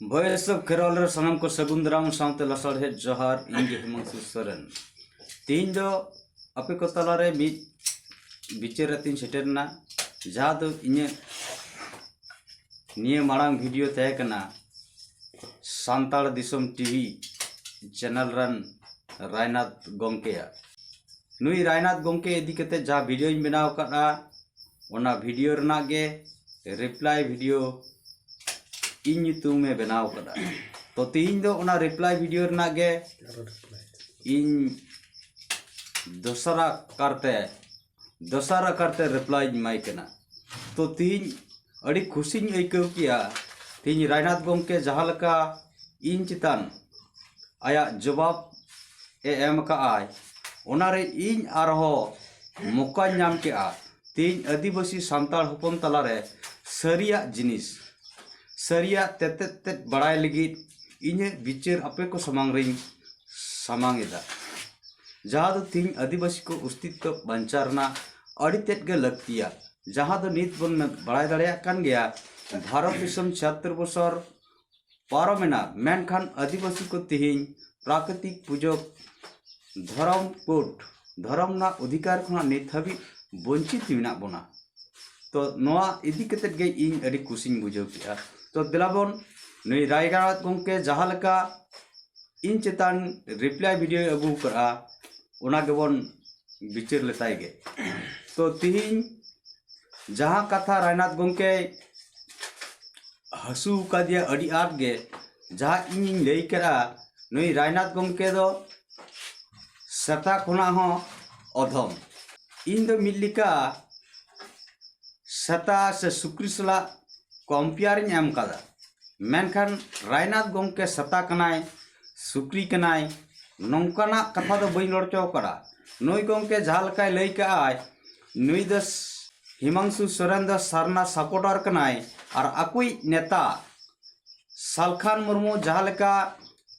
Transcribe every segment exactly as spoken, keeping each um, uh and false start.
Voice of Kherwal ᱨᱮ ᱥᱟᱱᱟᱢ ᱠᱚ ᱥᱟᱹᱜᱩᱱ ᱫᱟᱨᱟᱢ ᱥᱟᱶᱛᱮ ᱞᱟᱥᱟᱲᱦᱮᱫ ᱡᱚᱦᱟᱨ᱾ ᱤᱧ ᱜᱮ ᱦᱤᱢᱟᱝᱥᱩ ᱥᱚᱨᱮᱱ᱾ ᱛᱮᱦᱮᱧ ᱫᱚ ᱟᱯᱮ ᱠᱚ ᱛᱟᱞᱟᱨᱮ ᱢᱤᱫ ᱵᱤᱪᱟᱹᱨ ᱟᱛᱮᱧ ᱥᱮᱴᱮᱨᱱᱟ, ᱡᱟᱦᱟᱸ ᱫᱚ ᱤᱧᱟᱹᱜ ᱱᱤᱭᱟᱹ ᱢᱟᱲᱟᱝ ᱵᱷᱤᱰᱤᱭᱳ ᱛᱟᱦᱮᱸ ᱠᱟᱱᱟ ᱥᱟᱱᱛᱟᱲ ᱫᱤᱥᱚᱢ ᱴᱤᱵᱷᱤ ᱪᱮᱱᱮᱞ ᱨᱮᱱ ᱨᱟᱭᱱᱟᱛᱷ ᱜᱚᱢᱠᱮᱭᱟᱜ᱾ ᱱᱩᱭ ᱨᱟᱭᱱᱟᱛᱷ ᱜᱚᱢᱠᱮ ᱤᱫᱤ ᱠᱟᱛᱮ ᱡᱟᱦᱟᱸ ᱵᱷᱤᱰᱤᱭᱳᱧ ᱵᱮᱱᱟᱣ ᱟᱠᱟᱫᱼᱟ, ᱚᱱᱟ ᱵᱷᱤᱰᱤᱭᱳ ᱨᱮᱱᱟᱜ ᱜᱮ ᱨᱤᱯᱞᱟᱭ ᱵᱷᱤᱰᱤᱭᱳ ᱤᱧ ᱧᱩᱛᱩᱢᱮ ᱵᱮᱱᱟᱣ ᱟᱠᱟᱫᱼᱟ᱾ ᱛᱚ ᱛᱮᱦᱮᱧ ᱫᱚ ᱚᱱᱟ ᱨᱤᱯᱞᱟᱭ ᱵᱷᱤᱰᱤᱭᱳ ᱨᱮᱱᱟᱜ ᱜᱮ ᱤᱧ ᱫᱚᱥᱟᱨᱟ ᱠᱟᱨᱛᱮ ᱫᱚᱥᱟᱨ ᱟᱠᱟᱨᱛᱮ ᱨᱤᱯᱞᱟᱭᱤᱧ ᱮᱢᱟᱭ ᱠᱟᱱᱟ᱾ ᱛᱚ ᱛᱮᱦᱮᱧ ᱟᱹᱰᱤ ᱠᱷᱩᱥᱤᱧ ᱟᱹᱭᱠᱟᱹᱣ ᱠᱮᱜᱼᱟ᱾ ᱛᱮᱦᱮᱧ ᱨᱟᱭᱱᱟᱛᱷ ᱜᱚᱢᱠᱮ ᱡᱟᱦᱟᱸ ᱞᱮᱠᱟ ᱤᱧ ᱪᱮᱛᱟᱱ ᱟᱭᱟᱜ ᱡᱚᱵᱟᱵ ᱮ ᱮᱢ ᱟᱠᱟᱫᱼᱟᱭ, ᱚᱱᱟᱨᱮ ᱤᱧ ᱟᱨᱦᱚᱸ ᱢᱚᱠᱟᱧ ᱧᱟᱢ ᱠᱮᱜᱼᱟ᱾ ᱛᱮᱦᱮᱧ ᱟᱹᱫᱤᱵᱟᱹᱥᱤ ᱥᱟᱱᱛᱟᱲ ᱦᱚᱯᱚᱱ ᱛᱟᱞᱟᱨᱮ ᱥᱟᱹᱨᱤᱭᱟᱜ ᱡᱤᱱᱤᱥ, ᱥᱟᱹᱨᱤᱭᱟᱜ ᱛᱮᱛᱮᱫ ᱛᱮᱫ ᱵᱟᱲᱟᱭ ᱞᱟᱹᱜᱤᱫ ᱤᱧᱟᱹᱜ ᱵᱤᱪᱟᱹᱨ ᱟᱯᱮ ᱠᱚ ᱥᱟᱢᱟᱝ ᱨᱤᱧ ᱥᱟᱢᱟᱝ ᱮᱫᱟ, ᱡᱟᱦᱟᱸ ᱫᱚ ᱛᱮᱦᱮᱧ ᱟᱹᱫᱤᱵᱟᱹᱥᱤ ᱠᱚ ᱚᱥᱛᱤᱛᱛᱚ ᱵᱟᱧᱪᱟᱣ ᱨᱮᱱᱟᱜ ᱟᱹᱰᱤ ᱛᱮᱫ ᱜᱮ ᱞᱟᱹᱠᱛᱤᱭᱟ᱾ ᱡᱟᱦᱟᱸ ᱫᱚ ᱱᱤᱛ ᱵᱚᱱ ᱵᱟᱲᱟᱭ ᱫᱟᱲᱮᱭᱟᱜ ᱠᱟᱱ ᱜᱮᱭᱟ, ᱵᱷᱟᱨᱚᱛ ᱫᱤᱥᱚᱢ ᱪᱷᱤᱭᱟᱛᱛᱳᱨ ᱵᱚᱪᱷᱚᱨ ᱯᱟᱨᱚᱢᱮᱱᱟ, ᱢᱮᱱᱠᱷᱟᱱ ᱟᱹᱫᱤᱵᱟᱹᱥᱤ ᱠᱚ ᱛᱮᱦᱮᱧ ᱯᱨᱟᱠᱨᱤᱛᱤᱠ ᱯᱩᱡᱟᱹ ᱫᱷᱚᱨᱚᱢ ᱠᱳᱰ, ᱫᱷᱚᱨᱚᱢ ᱨᱮᱱᱟᱜ ᱚᱫᱷᱤᱠᱟᱨ ᱠᱷᱚᱱᱟᱜ ᱱᱤᱛ ᱦᱟᱹᱵᱤᱡ ᱵᱚᱧᱪᱤᱛ ᱢᱮᱱᱟᱜ ᱵᱚᱱᱟ᱾ ᱛᱚ ᱱᱚᱣᱟ ᱤᱫᱤ ᱠᱟᱛᱮᱫ ᱜᱮ ᱤᱧ ᱟᱹᱰᱤ ᱠᱩᱥᱤᱧ ᱵᱩᱡᱷᱟᱹᱣ ᱠᱮᱜᱼᱟ᱾ ᱛᱚ ᱫᱮᱞᱟᱵᱚᱱ ᱱᱩᱭ ᱨᱟᱭᱱᱟᱛᱷ ᱜᱚᱢᱠᱮ ᱡᱟᱦᱟᱸ ᱞᱮᱠᱟ ᱤᱧ ᱪᱮᱛᱟᱱ ᱨᱤᱯᱞᱟᱭ ᱵᱷᱤᱰᱤᱭᱳᱭ ᱟᱹᱜᱩ ᱟᱠᱟᱫᱼᱟ, ᱚᱱᱟ ᱜᱮᱵᱚᱱ ᱵᱤᱪᱟᱹᱨ ᱞᱮᱛᱟᱭ ᱜᱮ᱾ ᱛᱚ ᱛᱤᱦᱤᱧ ᱡᱟᱦᱟᱸ ᱠᱟᱛᱷᱟ ᱨᱟᱭᱱᱟᱛᱷ ᱜᱚᱢᱠᱮ ᱦᱟᱹᱥᱩ ᱟᱠᱟᱫᱮᱭᱟ ᱟᱹᱰᱤ ᱟᱸᱴ ᱜᱮ, ᱡᱟᱦᱟᱸ ᱤᱧᱤᱧ ᱞᱟᱹᱭ ᱠᱮᱫᱼᱟ, ᱱᱩᱭ ᱨᱟᱭᱱᱟᱛᱷ ᱜᱚᱢᱠᱮ ᱫᱚ ᱥᱮᱛᱟ ᱠᱷᱚᱱᱟᱜ ᱦᱚᱸ ᱚᱫᱷᱚᱢ᱾ ᱤᱧ ᱫᱚ ᱢᱤᱫ ᱞᱮᱠᱟ ᱥᱮᱛᱟ ᱥᱮ ᱥᱩᱠᱨᱤ ᱥᱟᱞᱟᱜ ᱠᱚᱢᱯᱮᱭᱟᱨᱤᱧ ᱮᱢ ᱠᱟᱫᱟ, ᱢᱮᱱᱠᱷᱟᱱ ᱨᱟᱭᱱᱟᱛᱷ ᱜᱚᱢᱠᱮ ᱥᱮᱛᱟ ᱠᱟᱱᱟᱭ, ᱥᱩᱠᱨᱤ ᱠᱟᱱᱟᱭ, ᱱᱚᱝᱠᱟᱱᱟᱜ ᱠᱟᱛᱷᱟ ᱫᱚ ᱵᱟᱹᱧ ᱨᱚᱲ ᱦᱚᱪᱚ ᱠᱟᱫᱟ᱾ ᱱᱩᱭ ᱜᱚᱢᱠᱮ ᱡᱟᱦᱟᱸ ᱞᱮᱠᱟᱭ ᱞᱟᱹᱭ ᱠᱟᱜᱼᱟᱭ, ᱱᱩᱭ ᱫᱚ ᱦᱤᱢᱟᱝᱥᱩ ᱥᱚᱨᱮᱱ ᱫᱚ ᱥᱟᱨᱱᱟ ᱥᱟᱯᱳᱨᱴᱟᱨ ᱠᱟᱱᱟᱭ ᱟᱨ ᱟᱠᱚᱭᱤᱡ ᱱᱮᱛᱟ ᱥᱟᱞᱠᱷᱟᱱ ᱢᱩᱨᱢᱩ ᱡᱟᱦᱟᱸ ᱞᱮᱠᱟ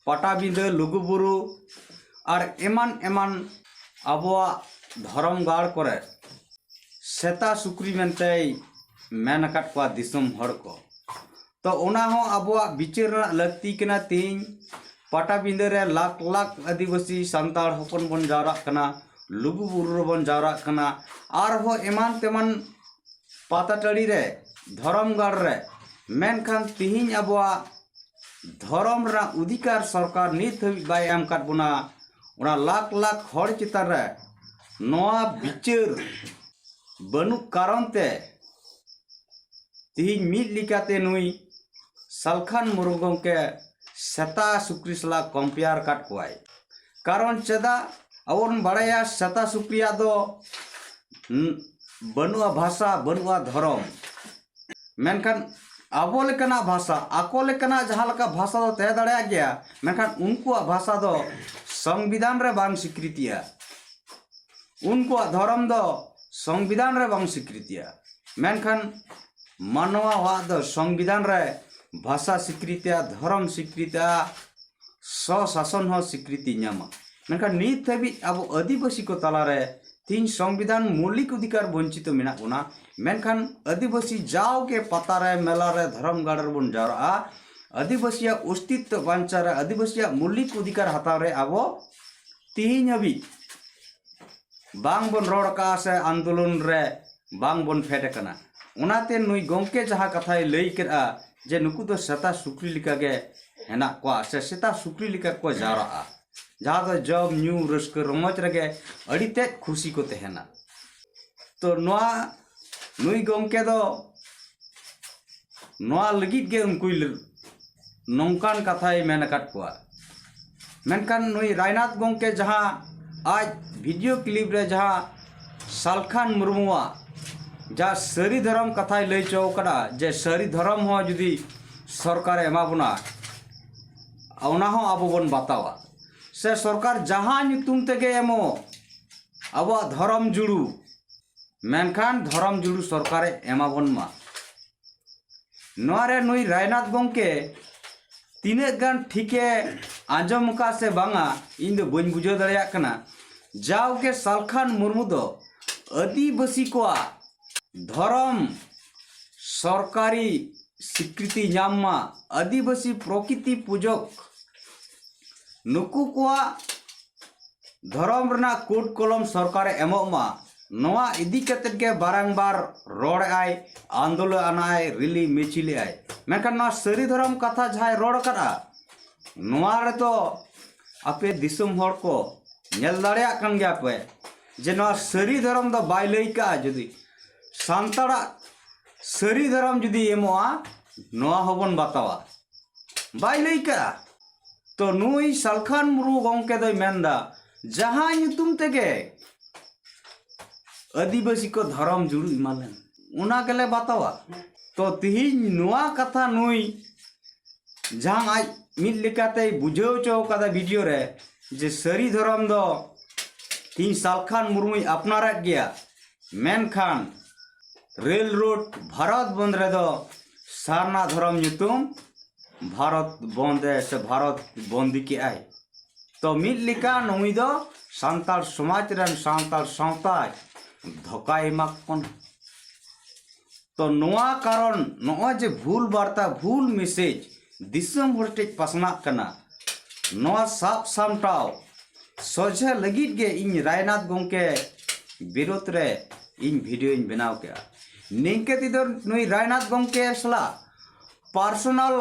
ᱯᱟᱴᱟᱵᱤᱸᱫᱷᱟᱹ, ᱞᱩᱜᱩᱵᱩᱨᱩ ᱟᱨ ᱮᱢᱟᱱ ᱮᱢᱟᱱ ᱟᱵᱚᱣᱟᱜ ᱫᱷᱚᱨᱚᱢ ᱜᱟᱲ ᱠᱚᱨᱮ ᱥᱮᱛᱟ ᱥᱩᱠᱨᱤ ᱢᱮᱱᱛᱮᱭ ᱢᱮᱱ ᱟᱠᱟᱫ ᱠᱚᱣᱟ ᱫᱤᱥᱚᱢ ᱦᱚᱲ ᱠᱚ᱾ ᱛᱚ ᱚᱱᱟ ᱦᱚᱸ ᱟᱵᱚᱣᱟᱜ ᱵᱤᱪᱟᱹᱨ ᱨᱮᱱᱟᱜ ᱞᱟᱹᱠᱛᱤ ᱠᱟᱱᱟ᱾ ᱛᱮᱦᱮᱧ ᱯᱟᱴᱟᱵᱤᱸᱫᱟᱹ ᱨᱮ ᱞᱟᱠᱷ ᱞᱟᱠᱷ ᱟᱹᱫᱤᱵᱟᱹᱥᱤ ᱥᱟᱱᱛᱟᱲ ᱦᱚᱯᱚᱱ ᱵᱚᱱ ᱡᱟᱣᱨᱟᱜ ᱠᱟᱱᱟ, ᱞᱩᱜᱩ ᱵᱩᱨᱩ ᱨᱮᱵᱚᱱ ᱡᱟᱣᱨᱟᱜ ᱠᱟᱱᱟ, ᱟᱨᱦᱚᱸ ᱮᱢᱟᱱ ᱛᱮᱢᱟᱱ ᱯᱟᱛᱟ ᱴᱟᱺᱰᱤ ᱨᱮ, ᱫᱷᱚᱨᱚᱢ ᱜᱟᱲ ᱨᱮ᱾ ᱢᱮᱱᱠᱷᱟᱱ ᱛᱮᱦᱮᱧ ᱟᱵᱚᱣᱟᱜ ᱫᱷᱚᱨᱚᱢ ᱨᱮᱱᱟᱜ ᱚᱫᱷᱤᱠᱟᱨ ᱥᱚᱨᱠᱟᱨ ᱱᱤᱛ ᱦᱟᱹᱵᱤᱡ ᱵᱟᱭ ᱮᱢ ᱟᱠᱟᱫ ᱵᱚᱱᱟ᱾ ᱚᱱᱟ ᱞᱟᱠᱷ ᱞᱟᱠᱷ ᱦᱚᱲ ᱪᱮᱛᱟᱱ ᱨᱮ ᱱᱚᱣᱟ ᱵᱤᱪᱟᱹᱨ ᱵᱟᱹᱱᱩᱜ ᱠᱟᱨᱚᱱ ᱛᱮ ᱛᱮᱦᱮᱧ ᱢᱤᱫ ᱞᱮᱠᱟᱛᱮ ᱱᱩᱭ ᱥᱟᱞᱠᱷᱟᱱ ᱢᱩᱨᱢᱩ ᱜᱚᱢᱠᱮ ᱥᱮᱛᱟ ᱥᱩᱠᱨᱤ ᱥᱟᱞᱟᱜ ᱠᱚᱢᱯᱮᱭᱟᱨ ᱟᱠᱟᱫ ᱠᱚᱣᱟᱭ᱾ ᱠᱟᱨᱚᱱ ᱪᱮᱫᱟᱜ? ᱟᱵᱚ ᱵᱚᱱ ᱵᱟᱲᱟᱭᱟ ᱥᱮᱛᱟ ᱥᱩᱠᱨᱤᱭᱟᱜ ᱫᱚ, ᱩᱸ, ᱵᱟᱹᱱᱩᱜᱼᱟ ᱵᱷᱟᱥᱟ, ᱵᱟᱹᱱᱩᱜᱼᱟ ᱫᱷᱚᱨᱚᱢ᱾ ᱢᱮᱱᱠᱷᱟᱱ ᱟᱵᱚ ᱞᱮᱠᱟᱱᱟᱜ ᱵᱷᱟᱥᱟ, ᱟᱠᱚ ᱞᱮᱠᱟᱱᱟᱜ ᱡᱟᱦᱟᱸ ᱞᱮᱠᱟ ᱵᱷᱟᱥᱟ ᱫᱚ ᱛᱟᱦᱮᱸ ᱫᱟᱲᱮᱭᱟᱜ ᱜᱮᱭᱟ, ᱢᱮᱱᱠᱷᱟᱱ ᱩᱱᱠᱩᱣᱟᱜ ᱵᱷᱟᱥᱟ ᱫᱚ ᱥᱚᱝᱵᱤᱫᱷᱟᱱ ᱨᱮ ᱵᱟᱝ ᱥᱤᱠᱨᱤᱛᱤᱭᱟ᱾ ᱩᱱᱠᱩᱣᱟᱜ ᱫᱷᱚᱨᱚᱢ ᱫᱚ ᱥᱚᱝᱵᱤᱫᱷᱟᱱ ᱨᱮ ᱵᱟᱝ ᱥᱤᱠᱨᱤᱛᱤᱭᱟ᱾ ᱢᱮᱱᱠᱷᱟᱱ ᱢᱟᱱᱣᱟᱣᱟᱜ ᱫᱚ ᱥᱚᱝᱵᱤᱫᱷᱟᱱ ᱨᱮ ᱵᱷᱟᱥᱟ ᱥᱤᱠᱨᱤᱛᱤᱭᱟ, ᱫᱷᱚᱨᱚᱢ ᱥᱤᱠᱨᱤᱛᱤᱭᱟ, ᱥᱚ ᱥᱟᱥᱚᱱ ᱦᱚᱸ ᱥᱤᱠᱨᱤᱛᱤ ᱧᱟᱢᱟ᱾ ᱢᱮᱱᱠᱷᱟᱱ ᱱᱤᱛ ᱦᱟᱹᱵᱤᱡ ᱟᱵᱚ ᱟᱹᱫᱤᱵᱟᱹᱥᱤ ᱠᱚ ᱛᱟᱞᱟᱨᱮ ᱛᱮᱦᱮᱧ ᱥᱚᱝᱵᱤᱫᱷᱟᱱ ᱢᱳᱣᱞᱤᱠ ᱚᱫᱷᱤᱠᱟᱨ ᱵᱚᱧᱪᱤᱛᱚ ᱢᱮᱱᱟᱜ ᱵᱚᱱᱟ᱾ ᱢᱮᱱᱠᱷᱟᱱ ᱟᱹᱫᱤᱵᱟᱹᱥᱤ ᱡᱟᱣᱜᱮ ᱯᱟᱛᱟ ᱨᱮ, ᱢᱮᱞᱟ ᱨᱮ, ᱫᱷᱚᱨᱚᱢ ᱜᱟᱲ ᱨᱮᱵᱚᱱ ᱡᱟᱣᱨᱟᱜᱼᱟ᱾ ᱟᱹᱫᱤᱵᱟᱹᱥᱤᱭᱟᱜ ᱚᱥᱛᱤᱛᱛᱚ ᱵᱟᱧᱪᱟᱣ ᱨᱮ, ᱟᱹᱫᱤᱵᱟᱹᱥᱤᱭᱟᱜ ᱢᱳᱣᱞᱤᱠ ᱚᱫᱷᱤᱠᱟᱨ ᱦᱟᱛᱟᱣ ᱨᱮ ᱟᱵᱚ ᱛᱮᱦᱮᱧ ᱦᱟᱹᱵᱤᱡ ᱵᱟᱝ ᱵᱚᱱ ᱨᱚᱲ ᱟᱠᱟᱫᱼᱟ ᱥᱮ ᱟᱱᱫᱳᱞᱚᱱ ᱨᱮ ᱵᱟᱝ ᱵᱚᱱ ᱯᱷᱮᱰ ᱟᱠᱟᱱᱟ᱾ ᱚᱱᱟᱛᱮ ᱱᱩᱭ ᱜᱚᱢᱠᱮ ᱡᱟᱦᱟᱸ ᱠᱟᱛᱷᱟᱭ ᱞᱟᱹᱭ ᱠᱮᱫᱼᱟ ᱡᱮ ᱱᱩᱠᱩ ᱫᱚ ᱥᱮᱛᱟ ᱥᱩᱠᱨᱤ ᱞᱮᱠᱟᱜᱮ ᱦᱮᱱᱟᱜ ᱠᱚᱣᱟ ᱥᱮ ᱥᱮᱛᱟ ᱥᱩᱠᱨᱤ ᱞᱮᱠᱟ ᱠᱚ ᱡᱟᱣᱨᱟᱜᱼᱟ, ᱡᱟᱦᱟᱸ ᱫᱚ ᱡᱚᱢ ᱧᱩ ᱨᱟᱹᱥᱠᱟᱹ ᱨᱚᱢᱚᱡᱽ ᱨᱮᱜᱮ ᱟᱹᱰᱤ ᱛᱮᱫ ᱠᱷᱩᱥᱤ ᱠᱚ ᱛᱟᱦᱮᱱᱟ᱾ ᱛᱚ ᱱᱚᱣᱟ ᱱᱩᱭ ᱜᱚᱢᱠᱮ ᱫᱚ ᱱᱚᱣᱟ ᱞᱟᱹᱜᱤᱫ ᱜᱮ ᱩᱱᱠᱩᱭ ᱞᱟᱹ-, ᱱᱚᱝᱠᱟᱱ ᱠᱟᱛᱷᱟᱭ ᱢᱮᱱ ᱟᱠᱟᱫ ᱠᱚᱣᱟ᱾ ᱢᱮᱱᱠᱷᱟᱱ ᱱᱩᱭ ᱨᱟᱭᱱᱟᱛᱷ ᱜᱚᱢᱠᱮ ᱡᱟᱦᱟᱸ ᱟᱡ ᱵᱷᱤᱰᱤᱭᱳ ᱠᱞᱤᱯ ᱨᱮ ᱡᱟᱦᱟᱸ ᱥᱟᱞᱠᱷᱟᱱ ᱢᱩᱨᱢᱩᱣᱟᱜ ᱡᱟ ᱥᱟᱹᱨᱤ ᱫᱷᱚᱨᱚᱢ ᱠᱟᱛᱷᱟᱭ ᱞᱟᱹᱭ ᱦᱚᱪᱚ ᱟᱠᱟᱫᱟ, ᱡᱮ ᱥᱟᱹᱨᱤ ᱫᱷᱚᱨᱚᱢ ᱦᱚᱸ ᱡᱩᱫᱤ ᱥᱚᱨᱠᱟᱨᱮ ᱮᱢᱟ ᱵᱚᱱᱟ, ᱚᱱᱟ ᱦᱚᱸ ᱟᱵᱚ ᱵᱚᱱ ᱵᱟᱛᱟᱣᱟ᱾ ᱥᱮ ᱥᱚᱨᱠᱟᱨ ᱡᱟᱦᱟᱸ ᱧᱩᱛᱩᱢ ᱛᱮᱜᱮ ᱮᱢᱚᱜ, ᱟᱵᱚᱣᱟᱜ ᱫᱷᱚᱨᱚᱢ ᱡᱩᱲᱩ, ᱢᱮᱱᱠᱷᱟᱱ ᱫᱷᱚᱨᱚᱢ ᱡᱩᱲᱩ ᱥᱚᱨᱠᱟᱨᱮ ᱮᱢᱟ ᱵᱚᱱ ᱢᱟ᱾ ᱱᱚᱣᱟ ᱨᱮ ᱱᱩᱭ ᱨᱟᱭᱱᱟᱛᱷ ᱜᱚᱢᱠᱮ ᱛᱤᱱᱟᱹᱜ ᱜᱟᱱ ᱴᱷᱤᱠᱮ ᱟᱸᱡᱚᱢ ᱟᱠᱟᱫ ᱥᱮ ᱵᱟᱝᱟ, ᱤᱧ ᱫᱚ ᱵᱟᱹᱧ ᱵᱩᱡᱷᱟᱹᱣ ᱫᱟᱲᱮᱭᱟᱜ ᱠᱟᱱᱟ᱾ ᱡᱟᱣᱜᱮ ᱥᱟᱞᱠᱷᱟᱱ ᱢᱩᱨᱢᱩ ᱫᱚ ᱟᱹᱫᱤᱵᱟᱹᱥᱤ ᱠᱚᱣᱟᱜ ᱫᱷᱚᱨᱚᱢ ᱥᱚᱨᱠᱟᱨᱤ ᱥᱤᱠᱨᱤᱛᱤ ᱧᱟᱢ ᱢᱟ, ᱟᱹᱫᱤᱵᱟᱹᱥᱤ ᱯᱨᱚᱠᱤᱛᱤ ᱯᱩᱡᱚᱠ ᱱᱩᱠᱩ ᱠᱚᱣᱟᱜ ᱫᱷᱚᱨᱚᱢ ᱨᱮᱱᱟᱜ ᱠᱳᱰ ᱠᱚᱞᱚᱢ ᱥᱚᱨᱠᱟᱨᱮ ᱮᱢᱚᱜ ᱢᱟ, ᱱᱚᱣᱟ ᱤᱫᱤ ᱠᱟᱛᱮᱫ ᱜᱮ ᱵᱟᱨᱟᱝᱵᱟᱨ ᱨᱚᱲᱮᱜᱼᱟᱭ, ᱟᱱᱫᱳᱞᱚᱱᱮᱜᱼᱟᱭ, ᱨᱮᱞᱤ ᱢᱤᱪᱷᱤᱞᱮᱜᱼᱟᱭ᱾ ᱢᱮᱱᱠᱷᱟᱱ ᱱᱚᱣᱟ ᱥᱟᱹᱨᱤ ᱫᱷᱚᱨᱚᱢ ᱠᱟᱛᱷᱟ ᱡᱟᱦᱟᱸᱭ ᱨᱚᱲ ᱟᱠᱟᱫᱼᱟ, ᱱᱚᱣᱟ ᱨᱮᱫᱚ ᱟᱯᱮ ᱫᱤᱥᱚᱢ ᱦᱚᱲ ᱠᱚ ᱧᱮᱞ ᱫᱟᱲᱮᱭᱟᱜ ᱠᱟᱱ ᱜᱮᱭᱟ ᱯᱮ ᱡᱮ ᱱᱚᱣᱟ ᱥᱟᱹᱨᱤ ᱫᱷᱚᱨᱚᱢ ᱫᱚ ᱵᱟᱭ ᱞᱟᱹᱭ ᱠᱟᱜᱼᱟ᱾ ᱡᱩᱫᱤ ᱥᱟᱱᱛᱟᱲᱟᱜ ᱥᱟᱹᱨᱤ ᱫᱷᱚᱨᱚᱢ ᱡᱩᱫᱤ ᱮᱢᱚᱜᱼᱟ, ᱱᱚᱣᱟ ᱦᱚᱸᱵᱚᱱ ᱵᱟᱛᱟᱣᱟ, ᱵᱟᱭ ᱞᱟᱹᱭ ᱠᱟᱜᱼᱟ᱾ ᱛᱚ ᱱᱩᱭ ᱥᱟᱞᱠᱷᱟᱱ ᱢᱩᱨᱢᱩ ᱜᱚᱢᱠᱮ ᱫᱚᱭ ᱢᱮᱱᱫᱟ, ᱡᱟᱦᱟᱸ ᱧᱩᱛᱩᱢ ᱛᱮᱜᱮ ᱟᱹᱫᱤᱵᱟᱹᱥᱤ ᱠᱚ ᱫᱷᱚᱨᱚᱢ ᱡᱩᱲᱩ ᱮᱢᱟᱞᱮᱢ, ᱚᱱᱟ ᱜᱮᱞᱮ ᱵᱟᱛᱟᱣᱟ᱾ ᱛᱚ ᱛᱤᱦᱤᱧ ᱱᱚᱣᱟ ᱠᱟᱛᱷᱟ ᱱᱩᱭ ᱡᱟᱦᱟᱸ ᱟᱡ ᱢᱤᱫ ᱞᱮᱠᱟᱛᱮᱭ ᱵᱩᱡᱷᱟᱹᱣ ᱦᱚᱪᱚ ᱠᱟᱫᱟ ᱵᱷᱤᱰᱤᱭᱳ ᱨᱮ, ᱡᱮ ᱥᱟᱹᱨᱤ ᱫᱷᱚᱨᱚᱢ ᱫᱚ ᱛᱤᱦᱤᱧ ᱥᱟᱞᱠᱷᱟᱱ ᱢᱩᱨᱢᱩᱭ ᱟᱯᱱᱟᱨᱮᱫ ᱜᱮᱭᱟ, ᱢᱮᱱᱠᱷᱟᱱ ᱨᱮᱞ ᱨᱳᱰ ᱵᱷᱟᱨᱚᱛ ᱵᱚᱱᱫ ᱨᱮᱫᱚ ᱥᱟᱨᱱᱟ ᱫᱷᱚᱨᱚᱢ ᱧᱩᱛᱩᱢ ᱵᱷᱟᱨᱚᱛ ᱵᱚᱱᱫ ᱮ ᱥᱮ ᱵᱷᱟᱨᱚᱛ ᱵᱚᱱᱫᱤ ᱠᱮᱜᱼᱟᱭ᱾ ᱛᱚ ᱢᱤᱫ ᱞᱮᱠᱟ ᱱᱩᱭ ᱫᱚ ᱥᱟᱱᱛᱟᱲ ᱥᱚᱢᱟᱡᱽ ᱨᱮᱱ, ᱥᱟᱱᱛᱟᱲ ᱥᱟᱶᱛᱟᱭ ᱫᱷᱳᱠᱟᱭ ᱮᱢᱟ ᱠᱚ ᱠᱟᱱᱟ᱾ ᱛᱚ ᱱᱚᱣᱟ ᱠᱟᱨᱚᱱ, ᱱᱚᱜᱼᱚᱭ ᱡᱮ ᱵᱷᱩᱞ ᱵᱟᱨᱛᱟ, ᱵᱷᱩᱞ ᱢᱮᱥᱮᱡᱽ ᱫᱤᱥᱚᱢ ᱦᱚᱲ ᱴᱷᱮᱡ ᱯᱟᱥᱱᱟᱜ ᱠᱟᱱᱟ, ᱱᱚᱣᱟ ᱥᱟᱵ ᱥᱟᱢᱴᱟᱣ ᱥᱚᱡᱷᱮ ᱞᱟᱹᱜᱤᱫ ᱜᱮ ᱤᱧ ᱨᱟᱭᱱᱟᱛᱷ ᱜᱚᱢᱠᱮ ᱵᱤᱨᱩᱫᱷ ᱨᱮ ᱤᱧ ᱵᱷᱤᱰᱤᱭᱳᱧ ᱵᱮᱱᱟᱣ ᱠᱮᱜᱼᱟ᱾ ᱱᱤᱝᱠᱟᱹ ᱛᱮᱫᱚ ᱱᱩᱭ ᱨᱟᱭᱱᱟᱛᱷ ᱜᱚᱢᱠᱮ ᱥᱟᱞᱟᱜ ᱯᱟᱨᱥᱚᱱᱟᱞ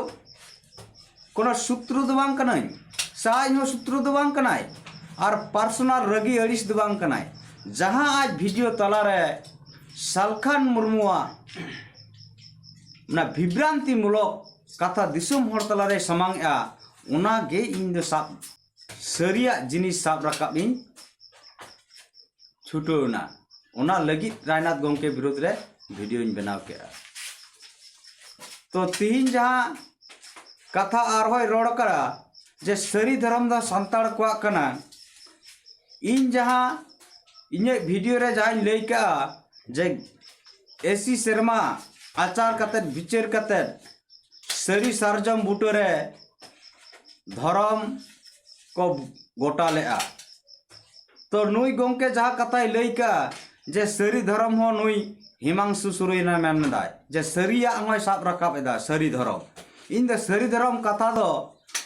ᱠᱳᱱᱳ ᱥᱩᱛᱨᱩ ᱫᱚ ᱵᱟᱝ ᱠᱟᱹᱱᱟᱹᱧ, ᱥᱮ ᱟᱡ ᱦᱚᱸ ᱥᱩᱛᱨᱩ ᱫᱚ ᱵᱟᱝ ᱠᱟᱱᱟᱭ, ᱟᱨ ᱯᱟᱨᱥᱚᱱᱟᱞ ᱨᱟᱹᱜᱤ ᱟᱹᱲᱤᱥ ᱫᱚ ᱵᱟᱝ ᱠᱟᱱᱟᱭ᱾ ᱡᱟᱦᱟᱸ ᱟᱡ ᱵᱷᱤᱰᱤᱭᱳ ᱛᱟᱞᱟᱨᱮ ᱥᱟᱞᱠᱷᱟᱱ ᱢᱩᱨᱢᱩᱣᱟᱜ ᱚᱱᱟ ᱵᱤᱵᱷᱨᱟᱱᱛᱤ ᱢᱩᱞᱚᱠ ᱠᱟᱛᱷᱟ ᱫᱤᱥᱚᱢ ᱦᱚᱲ ᱛᱟᱞᱟᱨᱮᱭ ᱥᱟᱢᱟᱝ ᱮᱜᱼᱟ, ᱚᱱᱟ ᱜᱮ ᱤᱧ ᱫᱚ ᱥᱟᱵ ᱥᱟᱹᱨᱤᱭᱟᱜ ᱡᱤᱱᱤᱥ ᱥᱟᱵ ᱨᱟᱠᱟᱵ ᱤᱧ ᱪᱷᱩᱴᱟᱹᱣ ᱮᱱᱟ᱾ ᱚᱱᱟ ᱞᱟᱹᱜᱤᱫ ᱨᱟᱭᱱᱟᱛᱷ ᱜᱚᱢᱠᱮ ᱵᱤᱨᱩᱫᱷ ᱨᱮ ᱵᱷᱤᱰᱤᱭᱳᱧ ᱵᱮᱱᱟᱣ ᱠᱮᱜᱼᱟ᱾ ᱛᱚ ᱛᱤᱦᱤᱧ ᱡᱟᱦᱟᱸ ᱠᱟᱛᱷᱟ ᱟᱨᱦᱚᱸᱭ ᱨᱚᱲ ᱠᱟᱱᱟ ᱡᱮ ᱥᱟᱹᱨᱤ ᱫᱷᱚᱨᱚᱢ ᱫᱚ ᱥᱟᱱᱛᱟᱲ ᱠᱚᱣᱟᱜ ᱠᱟᱱᱟ, ᱤᱧ ᱡᱟᱦᱟᱸ ᱤᱧᱟᱹᱜ ᱵᱷᱤᱰᱤᱭᱳ ᱨᱮ ᱡᱟᱦᱟᱸᱧ ᱞᱟᱹᱭ ᱠᱟᱜᱼᱟ ᱡᱮ ᱮᱥᱤ ᱥᱮᱨᱢᱟ ᱟᱪᱟᱨ ᱠᱟᱛᱮᱫ, ᱵᱤᱪᱟᱹᱨ ᱠᱟᱛᱮᱫ ᱥᱟᱹᱨᱤ ᱥᱟᱨᱡᱚᱢ ᱵᱩᱴᱟᱹᱨᱮ ᱫᱷᱚᱨᱚᱢ ᱠᱚ ᱜᱚᱴᱟ ᱞᱮᱜᱼᱟ᱾ ᱛᱚ ᱱᱩᱭ ᱜᱚᱢᱠᱮ ᱡᱟᱦᱟᱸ ᱠᱟᱛᱷᱟᱭ ᱞᱟᱹᱭ ᱠᱟᱜᱼᱟ ᱡᱮ ᱥᱟᱹᱨᱤ ᱫᱷᱚᱨᱚᱢ ᱦᱚᱸ ᱱᱩᱭ ᱦᱤᱢᱟᱝᱥᱩ ᱥᱩᱨᱩᱭᱱᱟ ᱢᱮᱱ ᱮᱫᱟᱭ ᱡᱮ ᱥᱟᱹᱨᱤᱭᱟᱜ ᱦᱚᱸᱭ ᱥᱟᱵ ᱨᱟᱠᱟᱵ ᱮᱫᱟ, ᱥᱟᱹᱨᱤ ᱫᱷᱚᱨᱚᱢ᱾ ᱤᱧ ᱫᱚ ᱥᱟᱹᱨᱤ ᱫᱷᱚᱨᱚᱢ ᱠᱟᱛᱷᱟ ᱫᱚ